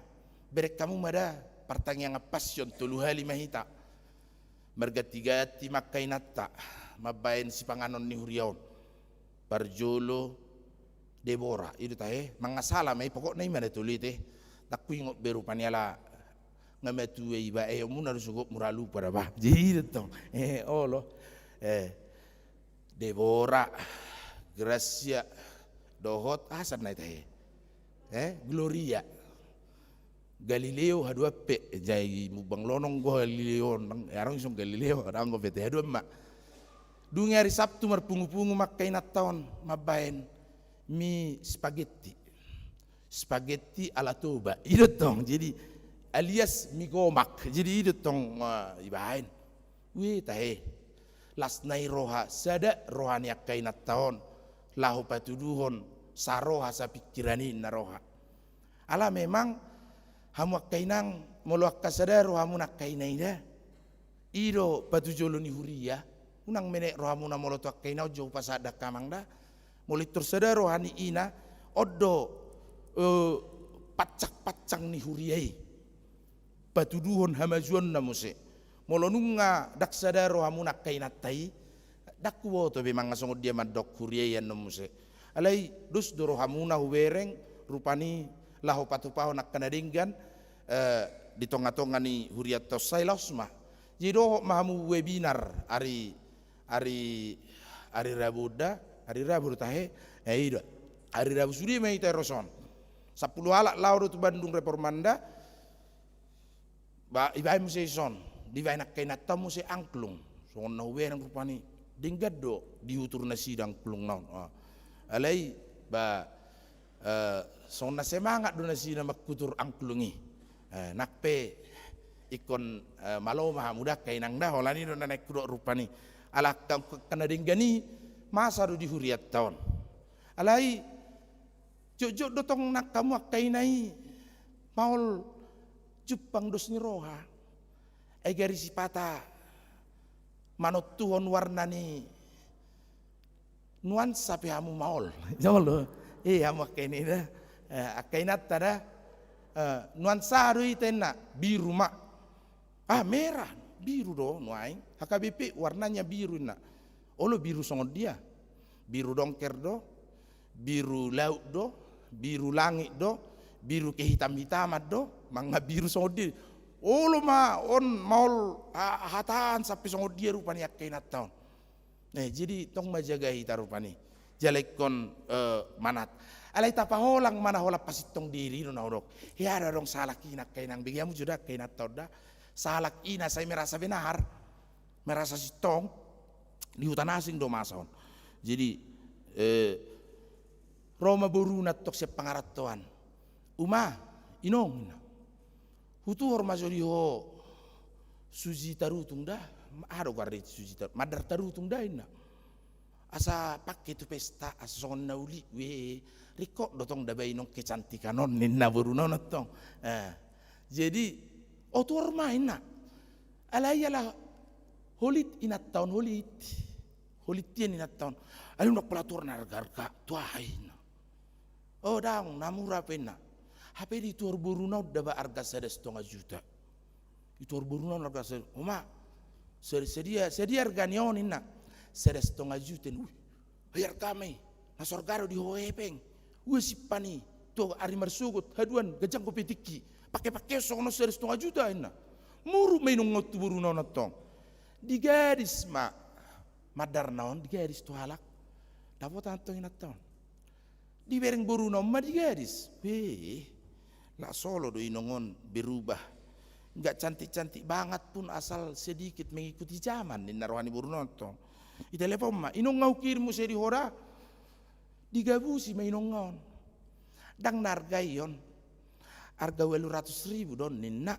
Bereng hamu ma da partangiangan passion tolu hali ma hita marganti-ganti ma angka inanta mambaen sipanganon ni huria on. Parjolo Debora, i do tahe, mangasala ma i, pokokna i ma na tolu i te. Ndang huingot be rupani ala nga matua iba, eh, muna do sogot mura lupa da bah. Jadi i do tong. Eh, olo. Eh, Debora, Gracia, dohot, aha sian na i tahe? Eh, Gloria. Galileo haduan pe, jai mumbang lonong do Galileo, nang, eh, adong ison Galileo, adong do pe te haduan ma. Dung i ari Sabtu marpungu-pungu ma angka inanta on mambaen mi spaghetti. Spaghetti ala Toba. I do tong. Jadi alias mi gomak. Jadi i do tong, eh, ibaen. Ue tahe. Las nai roha, sada roha ni angka inanta on laho patuduhon saroha sapingkiran i ninna roha. Ala memang hamu angka inang, molo angka sada rohamuna angka ina i da, i do patujolo ni huria. Unang menek rohamuna molo tu angka ina on jo hupasahat da angka amang da. Molo pintor sada roha ni ina, on do, eh, pancang-pancang ni huria i. Patuduhon hamajuonna muse. Molo nunga ndang sada rohamuna angka inanta i, ndang huboto be manang songon dia mandok huria i annon muse. Alai dos do rohamuna hubereng, rupani laho patupahon angka na denggan, eh, di tonga-tonga ni hurianta on, sai laos ma. Jadi dohot ma hamu webinar ari, ari, ari Rabu da, ari Rabu do tahe, eh, i do. Ari Rabu sude ma hita ro son. Sampulu halak laho do tu Bandung Reformanda, ba, ibaen muse ison, dibaen angka inanta on muse angklung. Songon na hubereng rupani, denggan do diutur nasida angklungna on. Ah. Alai, ba, eh, songon na semangat do nasida mangkutur angklung i. Eh, nang pe ingkon, eh, malo ma hamu da angka inang da, holan i do na naeng hudok rupani. Ala angka, angka na denggan i masa do di hurianta on. Alai, jotjot do tong nang hamu angka ina i maol jumpang dos ni roha. Ai gari sipata manontuhon warna ni nuansa pe hamu maol. Jolo. Eh, hamu angka ina i da. Eh, angka inanta da. Eh, nuansa do hita inna, biru ma. Ah, merah, biru do nuaeng. H K B P warnanya biru inna. Olo biru songon dia. Biru dongker do, biru laut do, biru langit do, biru kehitam-hitaman do, manang biru songon dia. Olo ma on maol ha-, hataan sampe songon dia rupani angka inanta on. Eh, jadi tong ma jaga hita rupani. Jala ingkon, eh, manat. Alai tapaholang ma na holan pasintong diri do na hudok. Hea do adong sahalak ina angka inang, bege hamu jo da angka inanta on da. Sahalak ina sai merasa benar. Merasa sintong. Di huta na asing do masa on. Jadi, eh, ro ma boruna tong sian pangarantoan. Uma, inong, inna. Hutuhor ma jo di ho suji tarutung da. Aha do goar ni suji tarutung? Mandar tarutung da inna. Asa pake tu pesta, asa songon na uli, we, ringkot do tong daba inong kecantikan on ninna boruna on tong. Eh, jadi, o tuhor ma inna. Alai ala holit inanta on, holit. Holit ia inanta on. Alai unang pola tuhor na arga-arga, tu aha inna. O daong, na mura pe inna. Hape dituhor boruna on daba arga sada stonga juta. Dituhor boruna on arga sada, o ma, sa-, sadia, sadia arga ni on inna. Sada stonga juta inna. Ui, ai arga ma i. Na so arga do di ho hepeng. Ua simpan i. Tu ari marsogot, haduan, ganjang dope tingki. Pake-pake songon on sada stonga juta inna. Muruk ma inong on tu boruna on tong. Digadis ma. Mandarna on digadis tu halak. Dapotan tong inanta on. Dibereng boruna on ma digadis. Weh, las olo do inong on berubah. Nggak cantik-cantik banget pun asal sedikit mengikuti zaman, ninna roha ni boruna on tong. Ditelepon ma, inong nga hukirim muse di ho da. Digabusi ma inong on. Ndang na arga i on. Arga ualu ratus ribu do on ninna.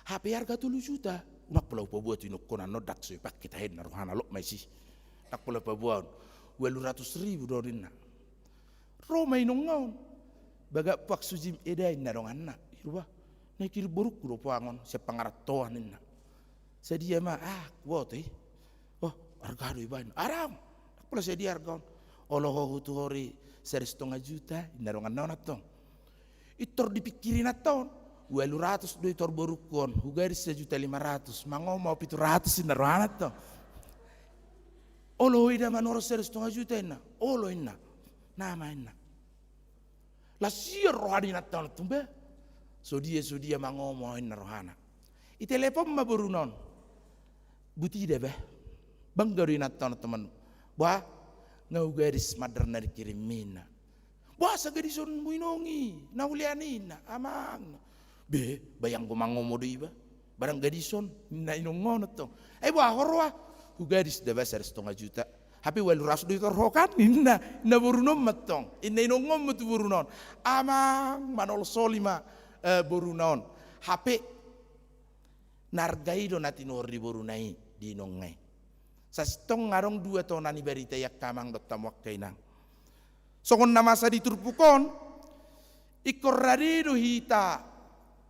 Hape arga tolu juta. Unang pola hupaboa tu inongkon annon, ndang so ipake tahe ninna rohana, lot ma isi. Ndang pola paboaon. Ualu ratus ribu do ninna. Ro ma inong on. Bagak poang sujim eda inna donganna. Irua. Na ikirim borungku do poang on sian pangarantoan inna. Sadia ma, ah, kuboto i. Oh, arga do iba inna. Arang, ndang pola sadia arga on. Olo ho hutuhori sada sitonga juta, inna donganna on antong. Intor dipingkiri inanta on, ualu ratus do itor borungku on, hugadis sajuta lima ratus, mangomo pitu ratus inna rohana antong. Olo ho ida manorot sada sitonga juta inna, olo inna. Nama inna. Las ia roha ni inanta on tumba. Sodia, sodia mangomo inna rohana. Itelepon ma boruna on. Boti da bah. Bangga do inanta on teman. Bah, nga hugadis mandar na dikirimmi inna. Bah, asa gadisonmu inong i, na hulean i inna, amang. Be, ba anggo mangomo do iba. Barang gadison, na inong on antong. Ai bah, ho roha. Hugadis da bah sada sitonga juta. Hape ualu ratus do itor ho kan, inna, inna boruna on ma antong. Inna inong on ma tu boruna on. Amang, manolsoli ma, eh, boruna on. Hape, na arga i do na tinuhor ni boruna i, di inongna i. Sasintong adong dua tona ni barita i angka amang dohot hamu angka inang. Songon na masa di turpuk on, ingkon rade do hita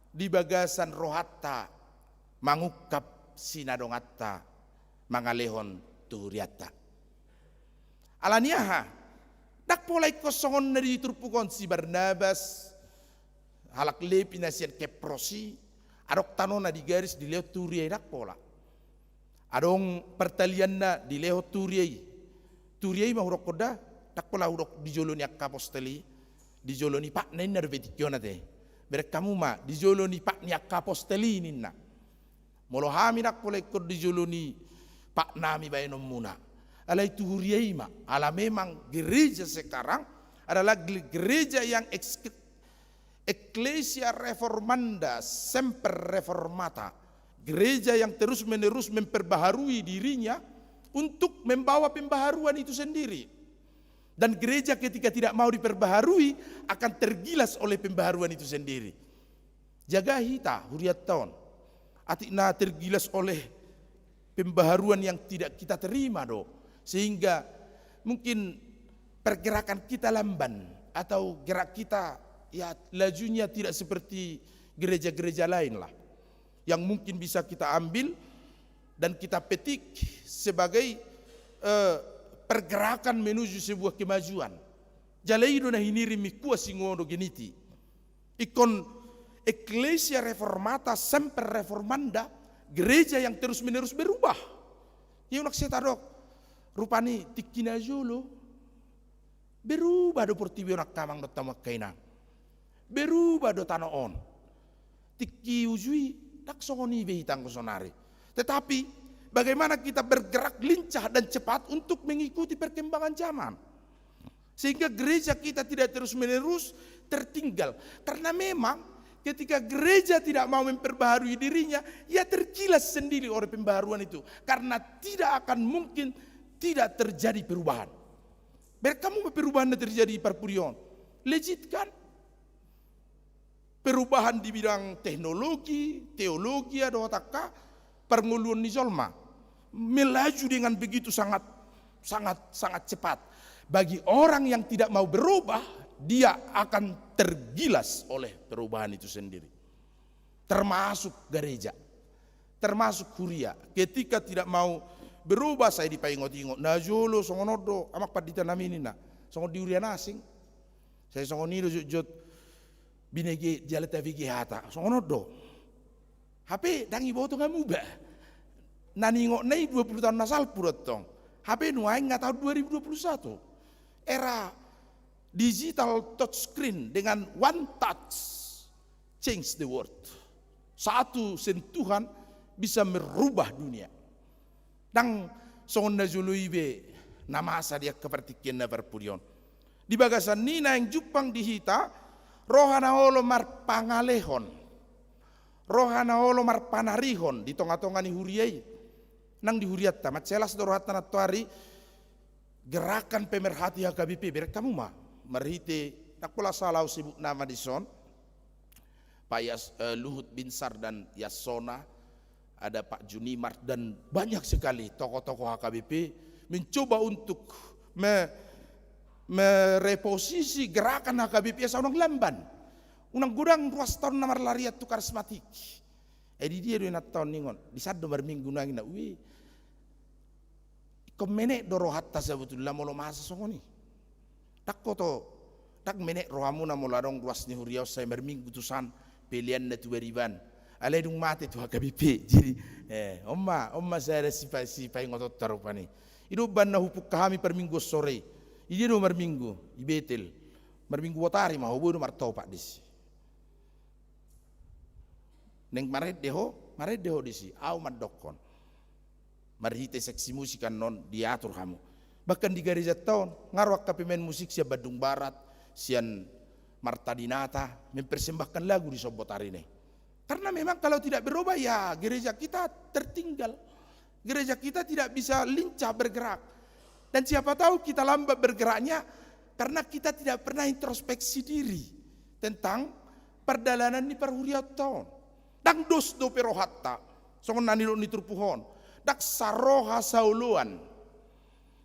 di bagasan rohanta mangungkap sinadonganta mangalehon tu hurianta. Ala ni aha? Ndang pola ingkon songon na di turpuk on si Barnabas, halak Lepi na sian Kepros i, adong tanona digadis dilehon tu huria i, ndang pola. Adong partalianna dilehon tu huria i. Tu huria i ma hudokkon da, ndang pola hudok di jolo ni angka apostel i, di jolo ni patna inna dope tingki on ate. Bereng hamu ma, di jolo ni pat ni angka apostel i ninna. Molo hami ndang pola ingkon di jolo ni patnami baenonmuna. Alai tu huria i ma, ala memang gereja sekarang adalah ge-, gereja yang eks-, Ecclesia reformanda semper reformata, gereja yang terus-menerus memperbaharui dirinya untuk membawa pembaharuan itu sendiri. Dan gereja ketika tidak mau diperbaharui akan tergilas oleh pembaharuan itu sendiri. Jaga hita, hurianta on. Atik na tergilas oleh pembaharuan yang tidak kita terima do. Sehingga mungkin pergerakan kita lamban atau gerak kita, ya, lajunya tidak seperti gereja-gereja lain lah. Yang mungkin bisa kita ambil dan kita petik sebagai, eh, pergerakan menuju sebuah kemajuan. Jala i do na hinirim i kua singodo geniti. Ingkon Ecclesia reformata semper reformanda, gereja yang terus-menerus berubah. Ia unang sai tadok, rupani tingki na jolo. Berubah do portibi on angka amang dohot hamu angka inang. Berubah do tano on. Tingki uju i, ndang songon i be hita anggo sonari. Tetapi, bagaimana kita bergerak lincah dan cepat untuk mengikuti perkembangan zaman. Sehingga gereja kita tidak terus-menerus tertinggal. Karena memang ketika gereja tidak mau memperbaharui dirinya, ia tergilas sendiri oleh pembaharuan itu. Karena tidak akan mungkin tidak terjadi perubahan. Bereng hamu ma perubahan na terjadi di parpudi on. Legit kan? Perubahan di bidang teknologi, teologi, dohot angka parngoluon ni jolma melaju dengan begitu sangat, sangat, sangat cepat. Bagi orang yang tidak mau berubah, dia akan tergilas oleh perubahan itu sendiri. Termasuk gereja, termasuk huria. Ketika tidak mau berubah, sai dipaingot-ingot. Na jolo songon on do, amang pandita nami ninna. Songon di huria na asing. Sai songon i do jotjot binege jala tabege hata. Songon on do. Hape ndang iboto hamu ba. Na niingotna i dua puluh taon na salpu do tong. Hape nuaeng nga taon dua ribu dua puluh satu. Era digital touchscreen dengan one touch change the world. Satu sentuhan bisa merubah dunia. Ndang songon na jolo i be na masa di angka partingkian na parpudi on. Di bagasan ni naeng jumpang di hita, roha na olo marpangalehon, roha na olo marpanarihon di tonga-tonga ni huria i. Nang di hurianta, mansai las do rohanta nantoari, gerakan pemerhati H K B P, bereng hamu ma. Marhite, ndang pola sala au sebut nama dison. Pak Yas-, eh, Luhut Binsar dan Yasona, ada Pak Junimart dan banyak sekali tokoh-tokoh H K B P mencoba untuk me-, mereposisi gerakan H K B P asa unang lamban. Unang godang ruas taon na marlarian tu karismatik. Eh, di dia do inanta on ningon? Di san do marminggu nuaeng na ue. Ingkon menek do rohanta sabotulna molo masa songon i. Ndang hoto, ndang menek rohamuna molo adong ruas ni huria on sai marminggu tu san, peleanna tu bariban. Alai dung mate tu H K B P. Jadi, eh, on ma, on ma sada sipa-, sipaingotonta rupani. I do umbahen na hupungka hami parmingguon sore i. I dia do marminggu, i Betel. Marminggu botari ma ho, boi do martopak disi. Naeng marende ho, marende ho disi, au mandokkon. Marhite seksi musik annon diatur hamu. Bahkan di garejanta on, nga ro angka pemain musik sian Bandung Barat, sian Marta Dinata, mempersembahkan lagu di son botari na i. Karena memang kalau tidak berubah, ya gereja kita tertinggal. Gereja kita tidak bisa lincah bergerak. Dan siapa tahu kita lambat bergeraknya karena kita tidak pernah introspeksi diri tentang pardalanan ni parhuriaonta on. Ndang dos dope rohanta, songon na nidok ni turpuk on. Ndang saroha saoloan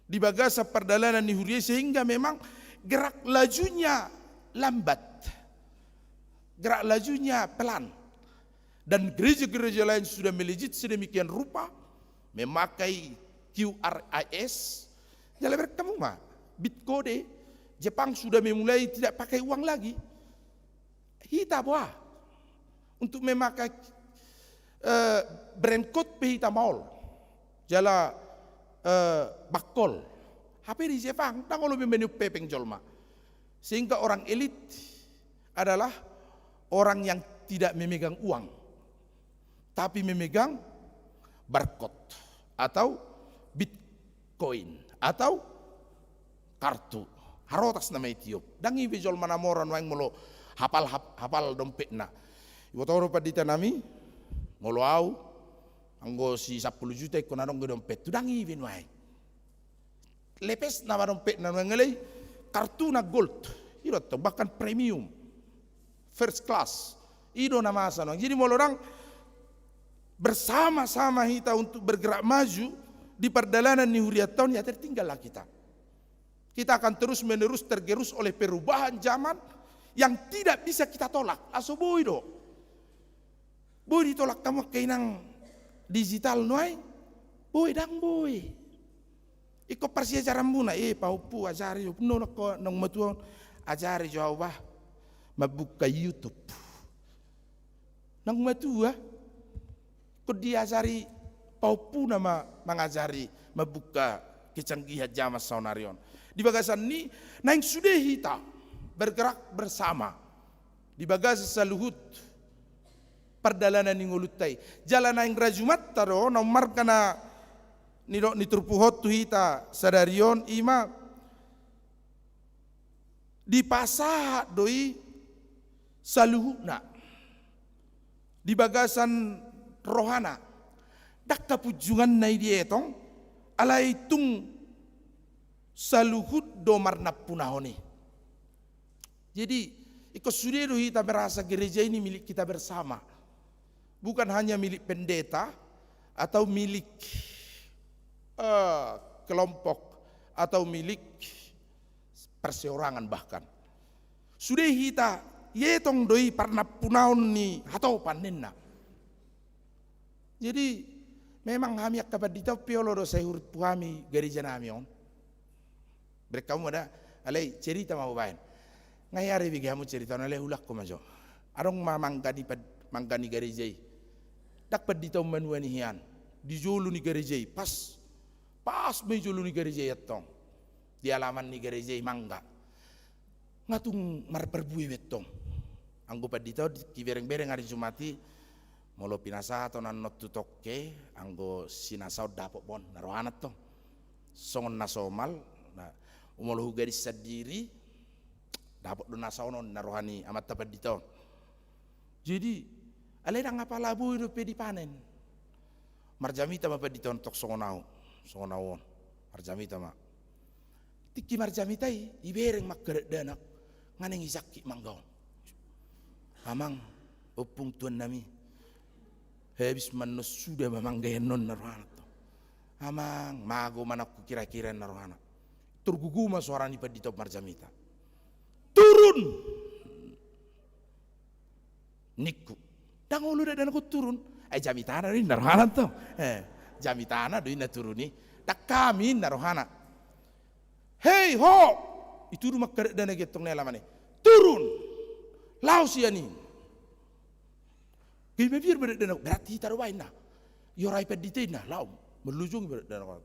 di bagasan pardalanan ni huria i, sehingga memang gerak lajunya lambat. Gerak lajunya pelan. Dan gereja-gereja lain sudah melejit sedemikian rupa, memakai Q R I S. Jala bereng hamu ma, Bitcode, Jepang sudah memulai tidak pakai uang lagi. Hita boha? Untuk memakai, eh, brand code pe hita maol. Jala, eh, bakkol. Hape di Jepang, ndang olo be maniop hepeng jolma. Sehingga orang elit adalah orang yang tidak memegang uang, tapi memegang barcode atau bitcoin atau kartu. Harotas nama i tiop. Ndang i be jolma na mora nuaeng molo hapal, hap-, hapal dompetna. Iboto do pandita nami, molo au, anggo si sampulu juta ingkon adong i dompethu, ndang i be nuaeng. Lepes nama dompetna nuaeng, alai kartuna gold. I do tong, bahkan premium. First class. I do na masa nuaeng. Jadi molo ndang bersama-sama hita untuk bergerak maju di pardalanan ni hurianta on, ya tertinggallah kita. Kita akan terus-menerus tergerus oleh perubahan zaman yang tidak bisa kita tolak. Laos so boi do. Boi ditolak hamu angka inang digital nuaeng? Boi, ndang boi. Ingkon parsiajaranmuna, eh, pahompu, ajari jo. Nunga ho naung matua on, ajari jo au bah mambuka YouTube. Naung matua, ingkon diajari pahompuna ma mangajari mambuka kecanggihan zaman saonari on. Di bagasan ni naeng sude hita bergerak bersama di bagasan saluhut pardalanan ni ngolunta i. Jala naeng rajumanta do, na ummarga na nidok ni turpuk on tu hita sadari on, i ma dipasahat do i saluhutna di bagasan rohana. Ndang hapunjunganna i dietong, alai tung saluhut do marnampunahon i. Jadi, ingkon sude do hita merasa gereja ini milik kita bersama. Bukan hanya milik pendeta atau milik, eh, kelompok atau milik perseorangan bahkan. Sude hita, ietong do i parnampunahon ni hatopan ninna. Jadi, memang hami angka pandita on pe olo do sai hurip tu hami gareja nami on. Bereng hamu ma da, alai cerita ma hubaen. Nga hea do ibege hamu cerita on, alai huulahon ma jo. Adong ma mangga ni pad-, mangga ni gareja i. Ndang pandita on manuan i hian. Di jolo ni gareja i, pas. Pas ma i jolo ni gareja i antong. Di alaman ni gareja i mangga. Nga tung marparbue be antong. Anggo pandita on dibereng-bereng ari Jumat i, molo pinasahat on annon tu tongke, anggo sinasaon dapot bon, na rohana antong. Songon na somal, na, molo hugadis sandiri, dapot do na saonon, na roha ni amanta pandita on. Jadi, alai ndang apala boi dope dipanen. Marjamita ma pandita on tong songon au, songon au on. Marjamita ma. Tingki marjamita i, ibereng ma angka dakdanak, nga naeng ijangkit mangga on. Amang, ompung tuan nami. Habis ma annon, suda ma mangga i annon, na rohana antong. Amang, mago ma anakku kira-kira, na rohana. Tor gogo ma soara ni pandita on marjamita. Turun! Ningku. Ndang olo dakdanak on turun. Ai jamitana do inna rohana tong. Eh, jamitana do inna turun i. Ndang hami inna rohana. Hei, ho! Itudu ma angka dakdanak i antong na helaman i. Turun! Laos sian i. Gabe mabiar ma dakdanak, berarti hita do ba inna. Iorai pandita inna, laho. Marlojong ma dakdanak on.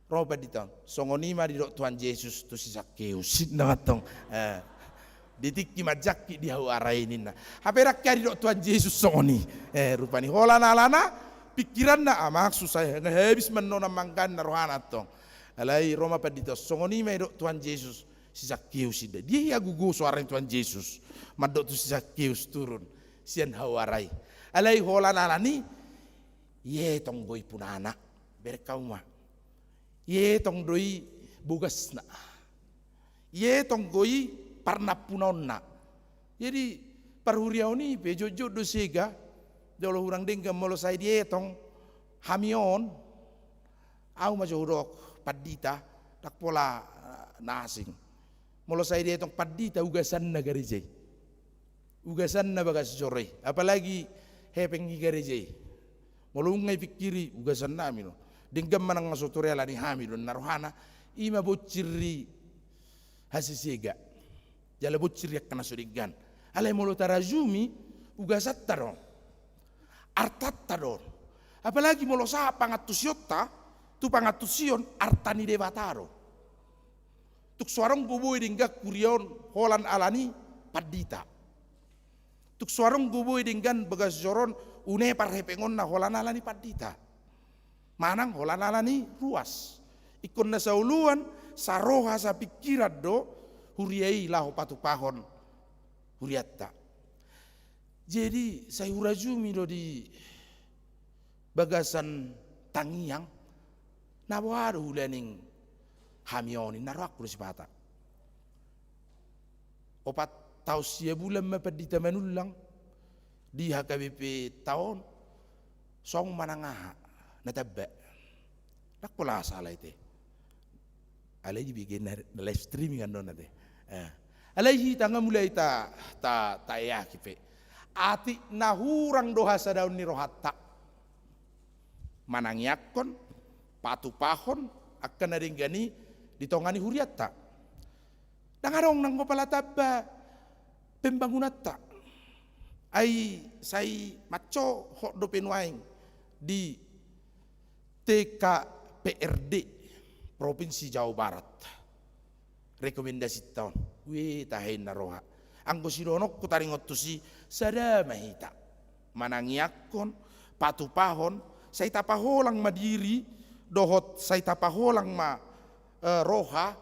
Ro pandita on. Songon i ma didok Tuhan Jesus tu si Sakeus. Inna ma antong. Eh. Di tingki manjangkit di hau ara i ninna. Hape ndang hea didok Tuhan Jesus songon i. Eh, rupani holan alana, pingkiranna, ah, maksud saya, na habis manonan mangga inna rohana antong. Alai ro ma pandita on, songon i ma didok Tuhan Jesus, si Sakeus inna. Dia ia gogo soara ni Tuhan Jesus. Mandok tu si Sakeus turun. Sian hau ara i. Alai holan alani, ietong do i punana. Bereng hamu ma. Ietong do i bogasna. Ietong do i parnampunaonna. Jadi, parhuriaon i pe jotjot do sega, jolo hurang denggan molo sai dietong hami on, au ma jo hudok pandita, ndang pola, eh, na asing. Molo sai dietong pandita, ugasanna gareja i. Ugasanna bagas joro i, apalagi hepeng ni gareja i. Molo nunga ipingkiri, ugasannami do. Denggan manang na so turealani hami do, na rohana, i ma bonsir ni hasesega. Jala bonsir ni angka na so denggan. Alai molo tarajumi, ugasanta do. Artanta do. Apalagi molo sahat pangantusionta, tu pangantusion arta ni Debata do. Tung so adong do boi denggan huria on holan alani pandita. Tung so adong do boi denggan bagas joro on une parhepengonna holan alani pandita. Manang holan alani ruas. Ingkon na saoloan, saroha, sapingkiran do huria i laho patupahon hurianta. Jadi, sai hurajumi do di bagasan tangiang, na boha do hulaning hami on, ninna rohangku do sipata. Opat taon sia bulan ma pandita manullang di H K B P ta on, songon manang aha na tamba. Ndang pola sala i te. Alai dibege na, na live streaming annon ate. Eh. Alai hita nga mulai ta, ta, taeaki pe. Atik na hurang do hasadaon ni rohanta. Manangiangkon, patupahon, angka na denggan i di tonga ni hurianta. Ndang adong nanggo pala tamba pembangunanta. Ai sai mancohot dope nuaeng di T K P R D Provinsi Jawa Barat. Rekomendasinta on. Weh, tahe inna roha. Anggo sidohononku taringot tusi, sada ma hita. Manangiangkon, patupahon, sai tapaholang ma diri, dohot sai tapaholang ma, eh, roha,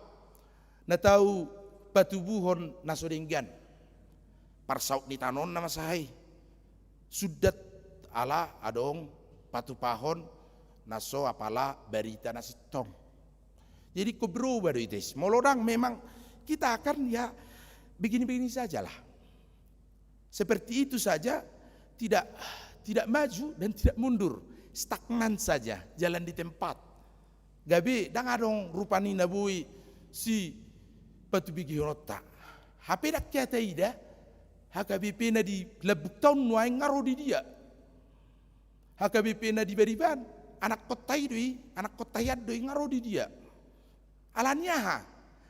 na tau patubuhon na so denggan. Parsaut ni tano on nama sahai. Sundat ala adong patupahon na so apala barita na sintong. Jadi ingkon berubah do ita i. Molo ndang memang kita akan ya begini-begini sajalah. Seperti itu saja, tidak, tidak maju dan tidak mundur, stagnan saja, jalan di tempat. Gabe ndang adong rupani na boi sipatubegehononta. Hape ndang hea taida, H K B P na di lambungta on nuaeng nga ro di dia. H K B P na di Bariban, anakkonta i do i, anakkonta i an do i, nga ro di dia. Alani aha?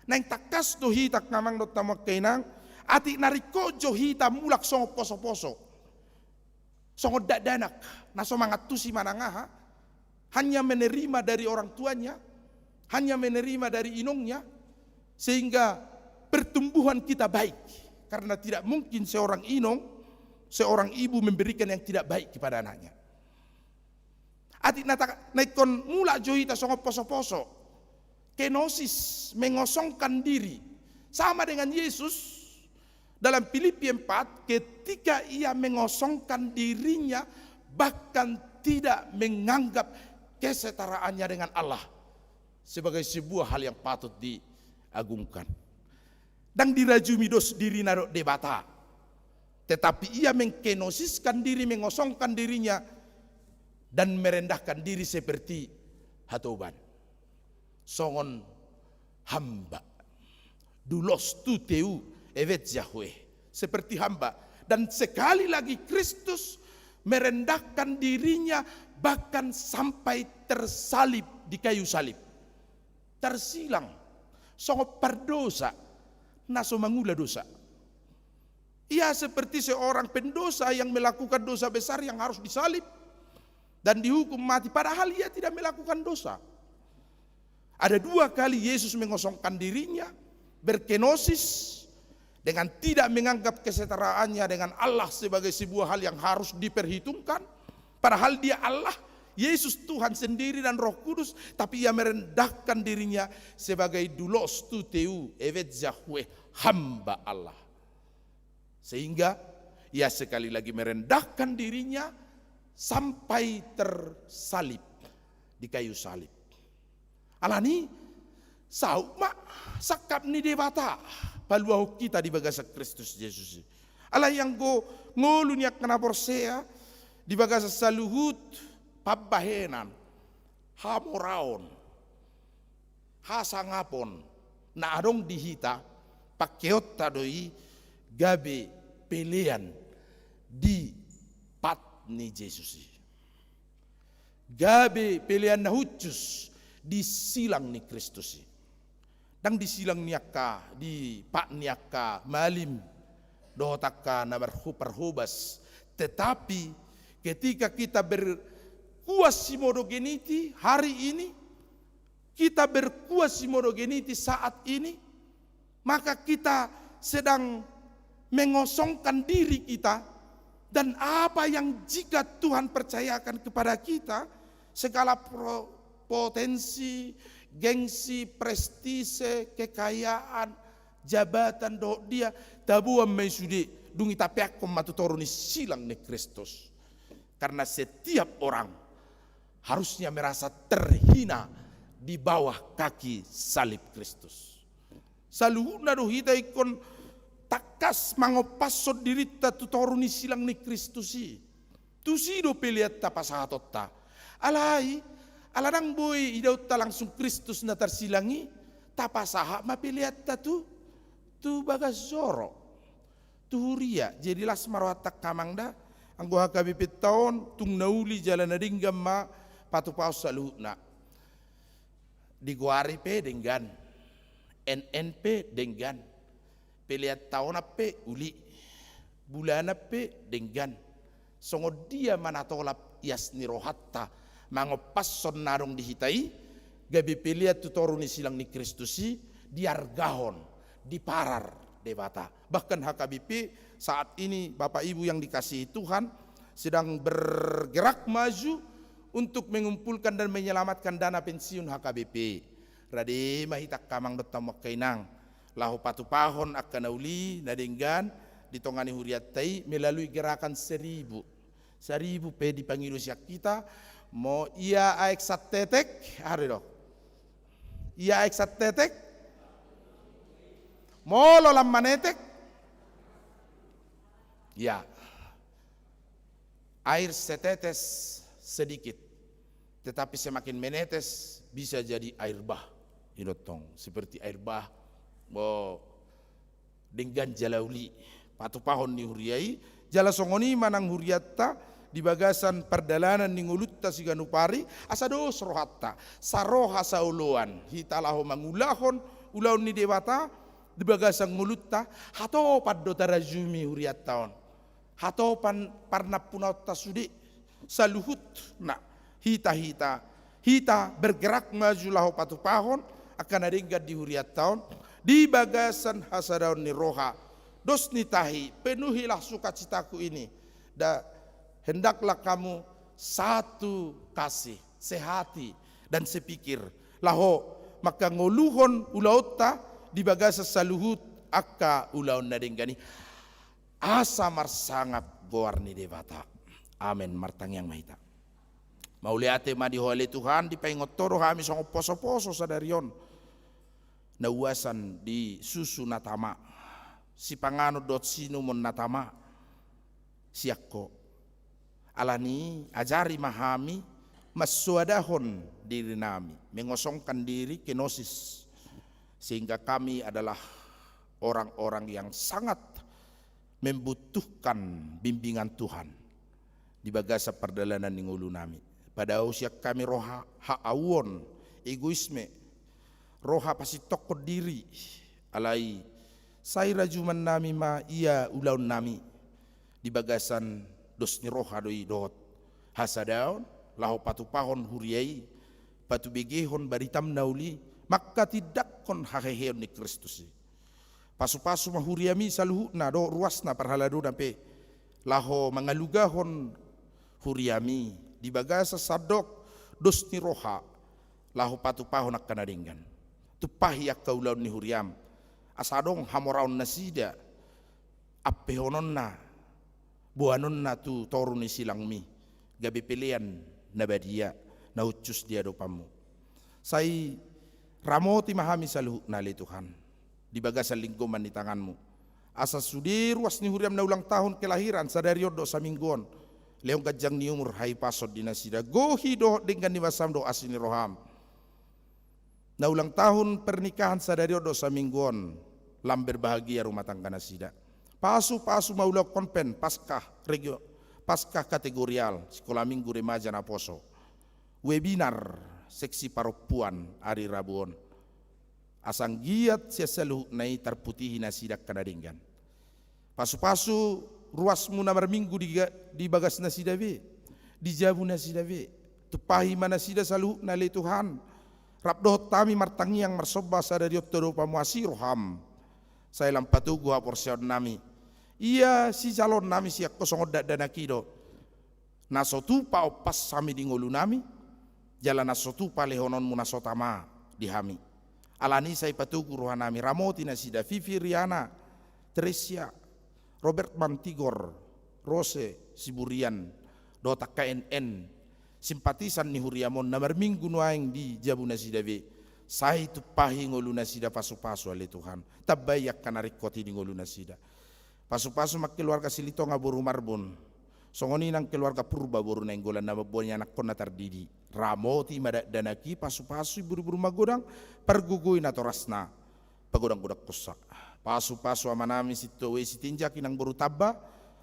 Naeng tangkas do hita angka amang dohot hamu angka inang, atik na ringkot jo hita mulak songon poso-poso. Songon dakdanak, na so mangantusi manang aha, hanya menerima dari orang tuanya, hanya menerima dari inongnya, sehingga pertumbuhan kita baik. Karena tidak mungkin seorang inong, seorang ibu memberikan yang tidak baik kepada anaknya. Atik na ta-, na ingkon mulak jo hita songon poso-poso. Kenosis, mengosongkan diri. Sama dengan Yesus dalam Filipi empat, ketika ia mengosongkan dirinya, bahkan tidak menganggap kesetaraannya dengan Allah sebagai sebuah hal yang patut diagungkan. Ndang dirajumi dos dirina dohot Debata. Tetapi ia mengkenosiskan diri, mengosongkan dirinya, dan merendahkan diri seperti hatoban. Songon hamba. Doulos tou theou euthesia hue. Seperti hamba. Dan sekali lagi Kristus merendahkan dirinya bahkan sampai tersalib di kayu salib. Tersilang, songon pardosa, na so mangula dosa. Ia seperti seorang pendosa yang melakukan dosa besar yang harus disalib dan dihukum mati, padahal ia tidak melakukan dosa. Ada dua kali Yesus mengosongkan dirinya, berkenosis, dengan tidak menganggap kesetaraannya dengan Allah sebagai sebuah hal yang harus diperhitungkan. Padahal dia Allah, Yesus Tuhan sendiri dan Roh Kudus, tapi ia merendahkan dirinya sebagai doulos tou theou, ebed Yahweh, hamba Allah. Sehingga ia sekali lagi merendahkan dirinya sampai tersalib di kayu salib. Alani, saut ma sangkap ni Debata paluahon hita di bagasan Kristus Jesus i. Alai anggo ngolu ni angka na porsea di bagasan saluhut pambahenan, hamoraon, hasangapon na adong di hita, pangkeonta do i gabe pelean di pat ni Jesus i. Gabe pelean na hushus di silang ni Kristus i. Ndang di silang ni angka, di pat ni angka malim dohot angka na marhu-, parhobas. Tetapi ketika kita berquasi modo geniti hari ini, kita berquasi modo geniti saat ini, maka kita sedang mengosongkan diri kita, dan apa yang jika Tuhan percayakan kepada kita, segala pro-, potensi, gengsi, prestise, kekayaan, jabatan dohot dia, taboan ma i sude, dung i tapeakkon ma tu toru ni silang ni Kristus. Karena setiap orang harusnya merasa terhina di bawah kaki salib Kristus. Saluhutna do hita ingkon tangkas mangompashon dirinta tu toru ni silang ni Kristus i. Tusi do pelean tapasahatonta. Alai, ala ndang boi idaonta langsung Kristus na tarsilang i, tapasahat ma peleanta tu, tu bagas joro. Tu huria, jadi las ma rohanta angka amang da, anggo H K B P-nta on, tung na uli jala na denggan ma patupahon saluhutna. Digoari pe denggan, N N pe denggan, pelean taonan pe uli, bulanan pe denggan. Songon dia ma na tolap ias ni rohanta mangompashon na adong di hita i, gabe pelean tu toru ni silang ni Kristus i, diargahon, diparar Debata. Bahkan H K B P saat ini, Bapak Ibu yang dikasihi Tuhan, sedang bergerak maju untuk mengumpulkan dan menyelamatkan dana pensiun H K B P. Rade ma hita angka amang dohot hamu angka inang, laho patupahon angka na uli na denggan di tonga ni hurianta i melalui gerakan seribu. Saribu pe dipangido sian hita, mo ia aek santetek, aha do didok? Ia aek santetek, molo lam manetek, ya, air setetes sedikit, tetapi semakin menetes bisa jadi air bah. I do tong, seperti air bah, mo denggan jala uli patupahon ni huria i, jala songon i ma nang hurianta di bagasan pardalanan ni ngolunta siganup ari, asa dos rohanta, saroha saoloan hita laho mangulahon ulaon ni Debata di bagasan ngolunta, hatopan do tarajumi hurianta on. Hatopan parnampunaonta sude, saluhutna, hita, hita, hita bergerak maju laho patupahon angka na denggan di hurianta on, di bagasan hasadaon ni roha, dos ni tahi, penuhilah sukacitaku ini, da-, hendaklah kamu satu kasih, sehati, dan sepikir, laho mangkangoluhon ulaonta di bagasan saluhut angka ulaon na denggan i. Asa marsangap goar ni Debata. Amen. Martangiang ma hita. Mauliate ma di Ho ale Tuhan, dipaingot Ho do hami songon poso-poso sadari on, na uasan di susu na tama, sipanganon dohot siinumon na tama sian Ho. Alani i, ajari ma hami mansoadahon dirinami, mengosongkan diri, kenosis, sehingga kami adalah orang-orang yang sangat membutuhkan bimbingan Tuhan. di bagasan pardalanan ni ngolunami. Padao sian hami roha haauon, egoisme, roha pasintongkon diri, alai sai rajumannami ma ia ulaonnami, di bagasan dos ni roha do i dohot hasadaon, laho patupahon huria i, patubegehon baritam na uli, manghatindanghon haheheon ni Kristus i. Pasupasu ma huriami saluhutna dohot ruasna parhaladona pe, laho mangalugahon huriami di bagasan sandok dos ni roha, laho patupahon angka na denggan. Tumpahi angka ulaon ni huriam, asa adong hamoraon nasida, ampehononna, boanonna tu toru ni silangmi, gabe pelean na badia, na hushus di adopanmu. Sai ramoti ma hami saluhutna ale Tuhan, di bagasan linggoman ni tanganmu. Asa sude ruas ni huriam na ulang tahun kelahiran sadari on dohot saminggu on, lehon ganjang ni umur, hahipason di nasida, gohi dohot denggan ni basam dohot asi ni roham. Na ulang tahun pernikahan sadari on dohot saminggu on, lam berbahagia rumah tangga nasida. Pasupasu ma ulaon konven Paskah regio-, Paskah kategorial, sikola minggu, remaja, naposo, webinar seksi parompuan ari Rabu on. Asa anggiat sian saluhutna i tarputihi nasida angka na denggan. Pasupasu ruasmu na marminggu di ga-, di bagas nasida be, di jabu nasida be. Tumpahi ma nasida saluhutna ale Tuhan. Rap dohot hami martangiang marsomba sadari on tu adopanmu, asi roham. Sai lam patogu haporseaonnami. Ia sijaloonnami sian ho songon dakdanak i do, na so tupa ompas hami di ngolunami, jala na so tupa lehononmu na so tama di hami. Alani i sai patogu rohanami, ramoti nasida, Vivi, Riana, Teresia, Robert, Mantigor, Rose, Siburian, dohot angka N N, simpatisan ni huriam on na marminggu nuaeng di jabu nasida be. Sai tumpahi ngolu nasida pasupasu ale Tuhan. Tambai angka na ringkot i di ngolu nasida. Pasupasu ma keluarga Silitonga boru Marbun. Songon i nang keluarga Purba boru Nainggolan na mamboan ianakhonna tardidi. Ramoti ma dakdanak i, pasupasu i, buriburi magodang, pargogoi natorasna, pagodanggodanghonsa. Pasupasu amanami Sintua Uesi Tinjak, inang boru Tamba,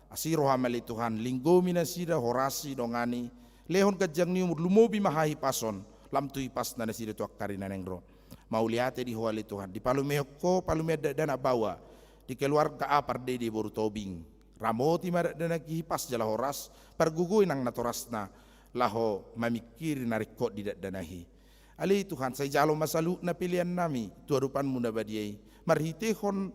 asi roham ale Tuhan, linggomi nasida, horasi, dongani, lehon ganjang ni umur, lumobi ma hahipason, lam tu hipasna nasida tu angka ari na naeng ro. Mauliate di ho ale Tuhan, dipalumehon ho palumean dakdanak baoa, di keluarga A. Pardede boru Tobing. Ramoti ma dakdanak i, hipas jala horas, pargogoi nang natorasna, laho mamingkiri na ringkot di dakdanak i. Ale Tuhan, sai jalo ma saluhutna peleannami tu adopanmu na badia i, marhitehon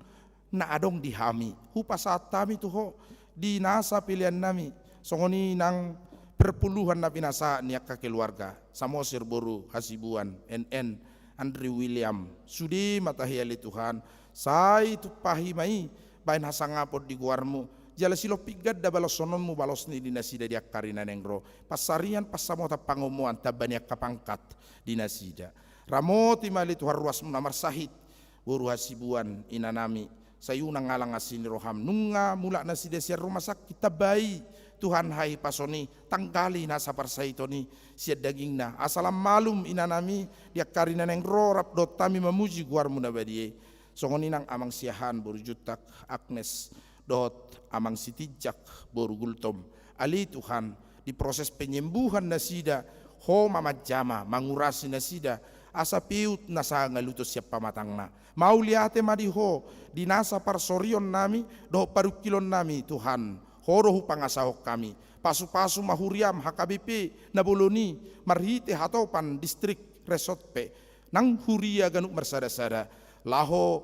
na adong di hami, hupasahat hami tu ho di nasa peleannami, songon i nang perpuluhan na pinasahat ni angka keluarga, Samosir boru Hasibuan, N N, Andrew William, sude ma tahe ale Tuhan, sai tumpahi ma i bahen hasangapon di goarmu, jala silompit ganda balosononmu balos ni di nasida di angka ari na naeng ro, pansarian, pansamotan, pangomoan, tamba ni angka pangkat di nasida. Ramoti ma ale Tuhan ruasmu na marsahit, boru Hasibuan, inanami, sai unang alang asi ni roham, nunga mulak nasida sian rumah sakit, tambai Tuhan hahipason i, tanggali nasa parsahiton i sian dagingna, asa lam malum inanami di angka ari na naeng ro, rap dohot hami mamuji goarmu na badia i. Songon i nang amang Siahaan boru Juntak, Agnes, dohot amang Sitinjak boru Gultom. Ale Tuhan, di proses penyembuhan nasida, ho ma manjama, mangurasi nasida, asa peut na sanga lutos sian pamatangna. Mauliate ma di ho di nasa parsorionnami dohot parungkilonnami, Tuhan, ho do hupangasahon hami. Pasupasu ma huriam H K B P na bolon i, marhite hatopan distrik, resort pe, nang huria ganup marsadasada, laho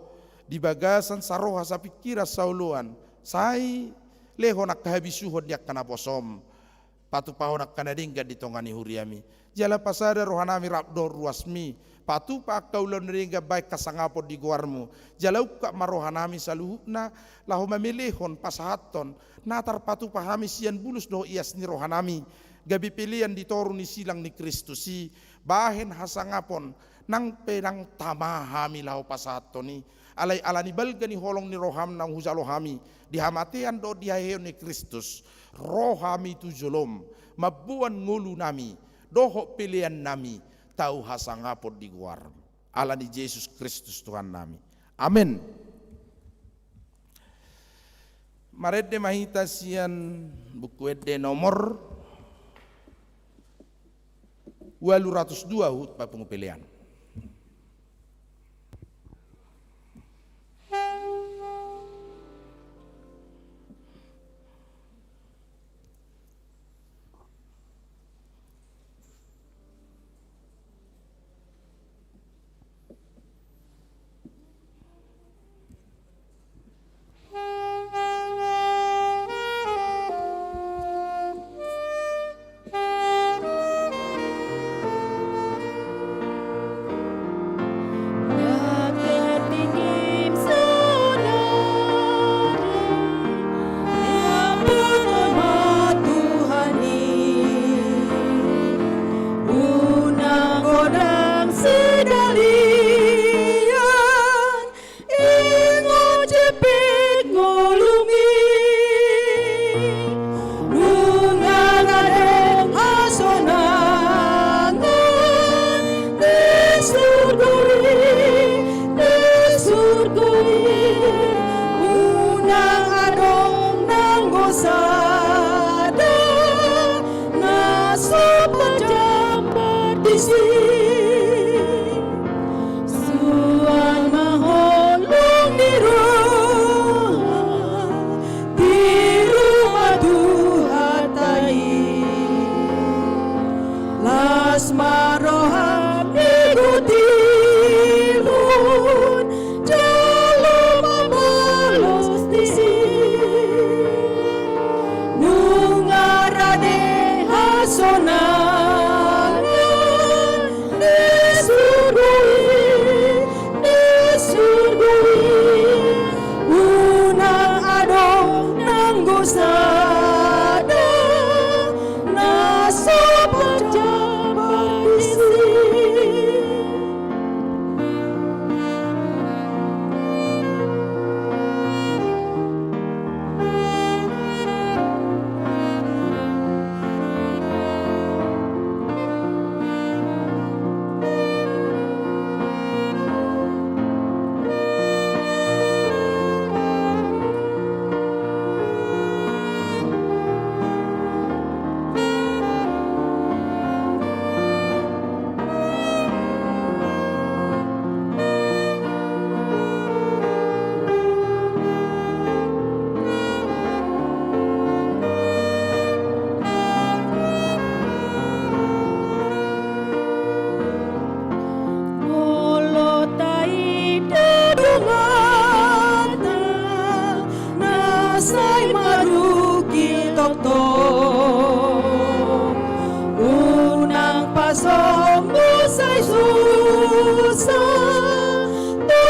di bagasan saroha, sapingkiran, saoloan, sai lehon angka habisuhon di angka naposom, patupahon angka na denggan di tonga ni huriami. Jala pasada rohanami rap dohot ruasmi, patupa angka ulaon na denggan bahen hasangapon di goarmu. Jala ungkap ma rohanami saluhutna, laho mamelehon, pasahathon na tarpatupa hami sian bulus dohot ias ni rohanami, gabe pelean di toru ni silang ni Kristus i, bahen hasangapon, nang pe nang tama hami laho pasahathon i. Alai ala ni balga ni holong ni roham naung hujalo hami di hamatean dohot di haheheon ni Kristus, ro hami tu jolom, mamboan ngolunami dohot peleannami, tau hasangapon di goarmu. Ala ni Jesus Kristus Tuhannami. Amen. Marende ma hita sian Buku Ende nomor ualu ratus dua, huhut papungu pelean. Ingot jempek ngolungi, nunga adong hasonangan di surgo i, di surgo i. Unang adong nanggo sada na so pajambar disi. Suang ma holong ni roha di ruma Tuhanta i. Las ma roham di gutiron jala mambalos disi. Nunga rade hasonangan di surgo i, di surgo i. Unang adong nanggo sada na so pajambar disi. Molo taida donganta na sai marungkil tongtong, unang pasombu sai susa tu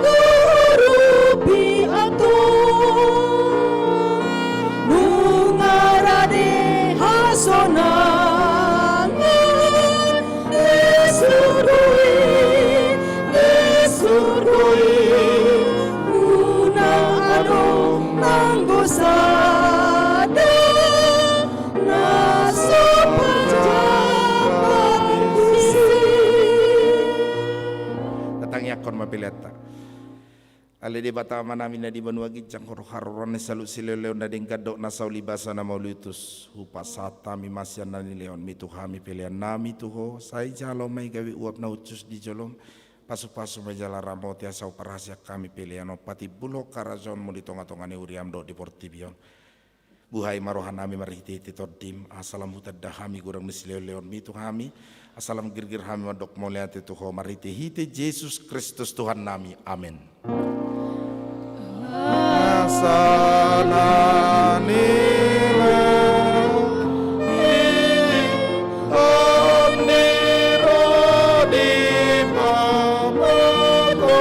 huhurupi antong. Nunga rade hasonangan di surgo i, di surgo i. Unang adong nanggo sada na so pajambar disi. Tatangiangkon ma peleanta. Ale Debata Amanami na di banua ginjang, ho do haroroan ni saluhut silehonlehon na denggan dohot na sauli basa na mauliutus. Hupasahat hami ma sian na nilehonmi tu hami peleannami tu Ho, sai jalo ma i gabe uap na hushus di jolom, pasupasu ma i jala ramoti, asa huparhasian hami pelean on patimbulhon harajaonmu di tongatonga ni huriam dohot di portibi on. Buhai ma rohanami marhitehite Tondim, asa lam hutanda hami godang ni silehonlehonmi tu hami, asa lam girgir hami mandok mauliate tu Ho marhitehite Jesus Kristus Tuhannami. Amen. Asa na nilehon ni roha di pamangkotku.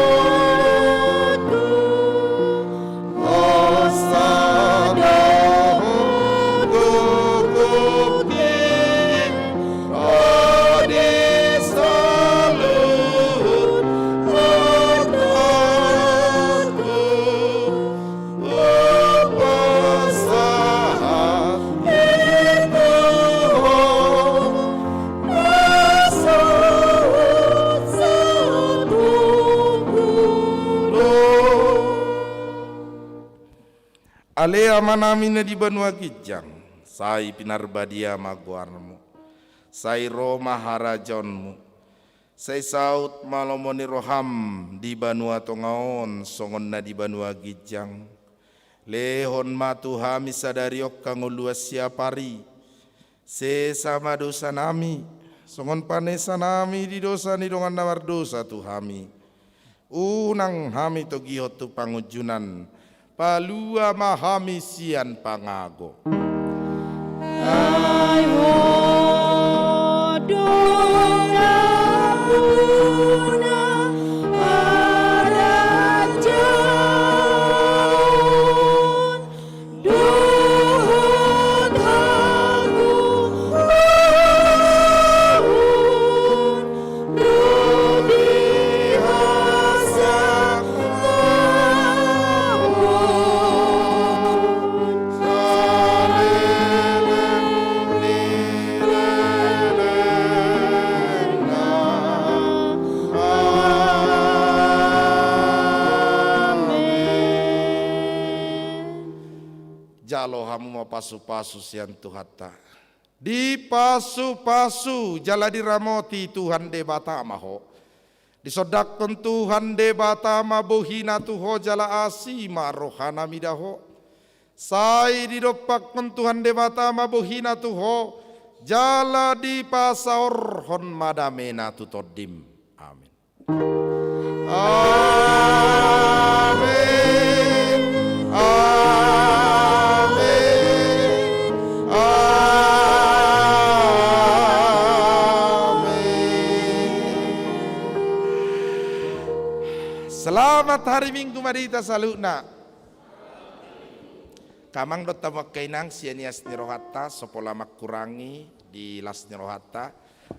Ale Amanami na di banua ginjang, sai pinarbadia ma goarmu. Sai ro ma harajaonmu. Sai saut ma lomo ni roham di banua tonga on songon na di banua ginjang. Lehon ma tu hami sadari on hangoluan siapari. Sesa ma dosanami, songon panesanami di dosa ni dongan na mardosa tu hami. Unang hami togihon tu pangunjunan, palua ma hami sian pangago. Ai ho do ngapuna harajaon dohot hangoluan, rodi hasangapon, saleleng ni lelengna. Amen. Jalo hamu ma pasupasu sian Tuhanta. Dipasupasu jala diramoti Tuhan Debata ma ho. Disondangkon Tuhan Debata ma bohina tu ho jala asi ma rohana mida ho. Sai didompakkon Tuhan Debata ma bohina tu ho, jala dipasaorhon ma damena tu tondim. Amin. Amin. Amin. Amin. Selamat hari Minggu ma di hita saluhutna. Amang dohot hamu angka inang, sian ias ni rohanta, so pola mangkurangi di las ni rohanta.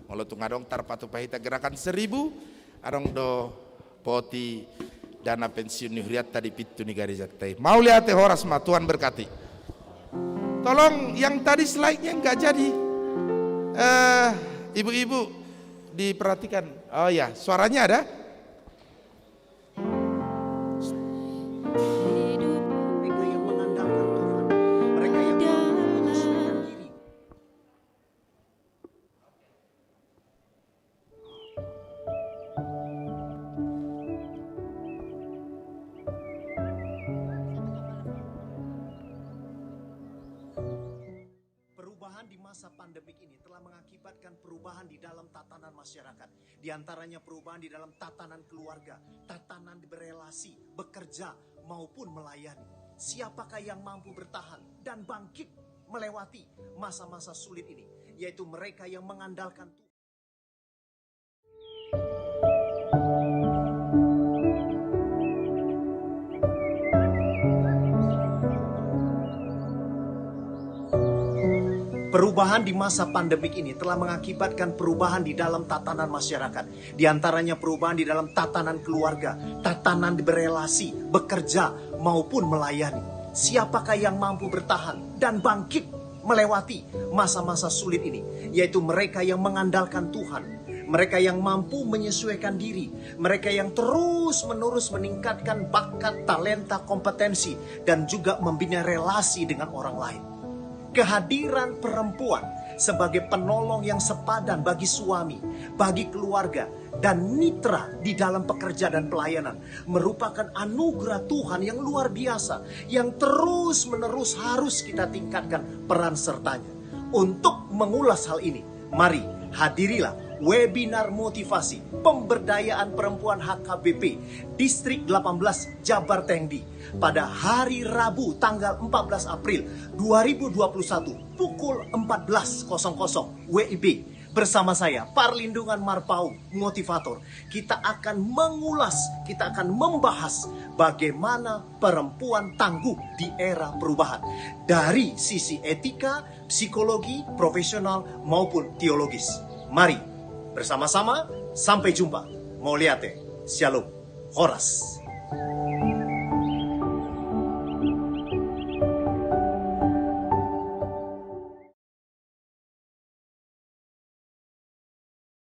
Molo tung adong tarpatupa hita gerakan seribu, adong do poti dana pensiun ni hurianta di pintu ni garejanta i. Mauliate, horas ma, Tuhan berkati. Tolong, yang tadi slide-nya nggak jadi. Eh, ibu-ibu, diperhatikan. Oh ya, suaranya ada? Mereka yang mengandalkan Tuhan, mereka yang mampu menyesuaikan diri. Perubahan di masa pandemik ini telah mengakibatkan perubahan di dalam tatanan masyarakat, di antaranya perubahan di dalam tatanan keluarga, tatanan berelasi, bekerja, maupun melayani. Siapakah yang mampu bertahan dan bangkit melewati masa-masa sulit ini? Yaitu mereka yang mengandalkan Tuhan. Perubahan di masa pandemik ini telah mengakibatkan perubahan di dalam tatanan masyarakat, di antaranya perubahan di dalam tatanan keluarga, tatanan berelasi, bekerja, maupun melayani. Siapakah yang mampu bertahan dan bangkit melewati masa-masa sulit ini? Yaitu mereka yang mengandalkan Tuhan, mereka yang mampu menyesuaikan diri, mereka yang terus-menerus meningkatkan bakat, talenta, kompetensi, dan juga membina relasi dengan orang lain. Kehadiran perempuan sebagai penolong yang sepadan bagi suami, bagi keluarga, dan mitra di dalam pekerja dan pelayanan merupakan anugerah Tuhan yang luar biasa, yang terus-menerus harus kita tingkatkan peran sertanya. Untuk mengulas hal ini, mari hadirilah webinar motivasi pemberdayaan perempuan H K B P Distrik delapan belas Jabar Tengdi pada hari Rabu tanggal empat belas April dua ribu dua puluh satu pukul empat belas kosong kosong W I B bersama saya, Parlindungan Marpaung, motivator. Kita akan mengulas, kita akan membahas bagaimana perempuan tangguh di era perubahan. Dari sisi etika, psikologi, profesional, maupun teologis. Mari, bersama-sama, sampai jumpa. Mauliate, Shalom, horas.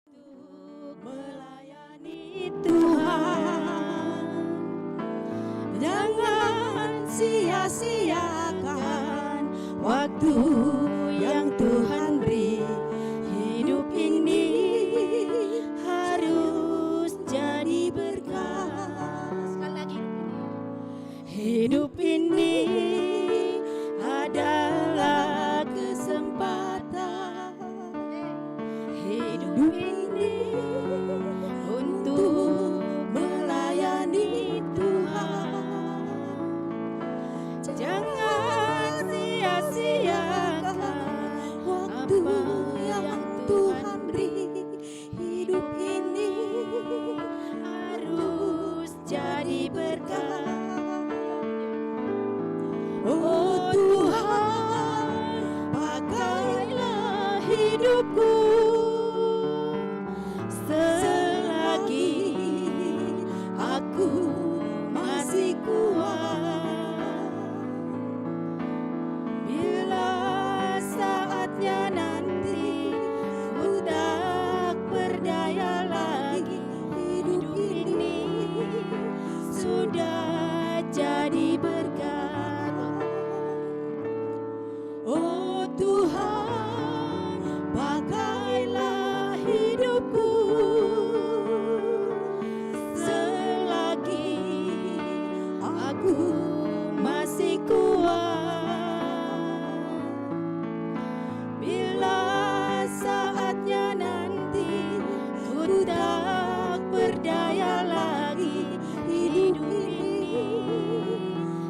Untuk melayani Tuhan, jangan sia-sia. Waktu yang Tuhan beri, hidup ini harus jadi berkat. Sekali lagi. Hidup ini adalah kesempatan. Hidup ini untuk melayani Tuhan. Jangan sia-siakan waktu yang Tuhan beri. Hidup ini harus jadi berkat. Oh Tuhan, pakailah hidupku selagi aku masih kuat. Bila saatnya nanti ku tak berdaya lagi, hidup ini sudah jadi berkat. Oh Tuhan, pakailah hidupku selagi aku masih kuat. Bila saatnya nanti ku tak berdaya lagi, hidup ini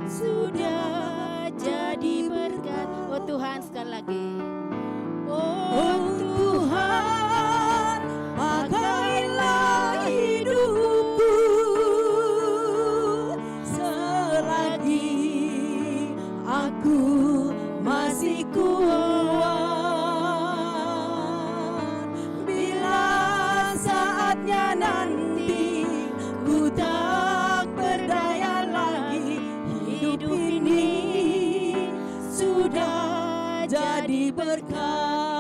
sudah jadi berkat. Oh Tuhan, sekali lagi. Oh Tuhan, pakailah hidupku selagi aku masih kuat. Bila saatnya nanti ku tak berdaya lagi, hidup ini sudah jadi berkat.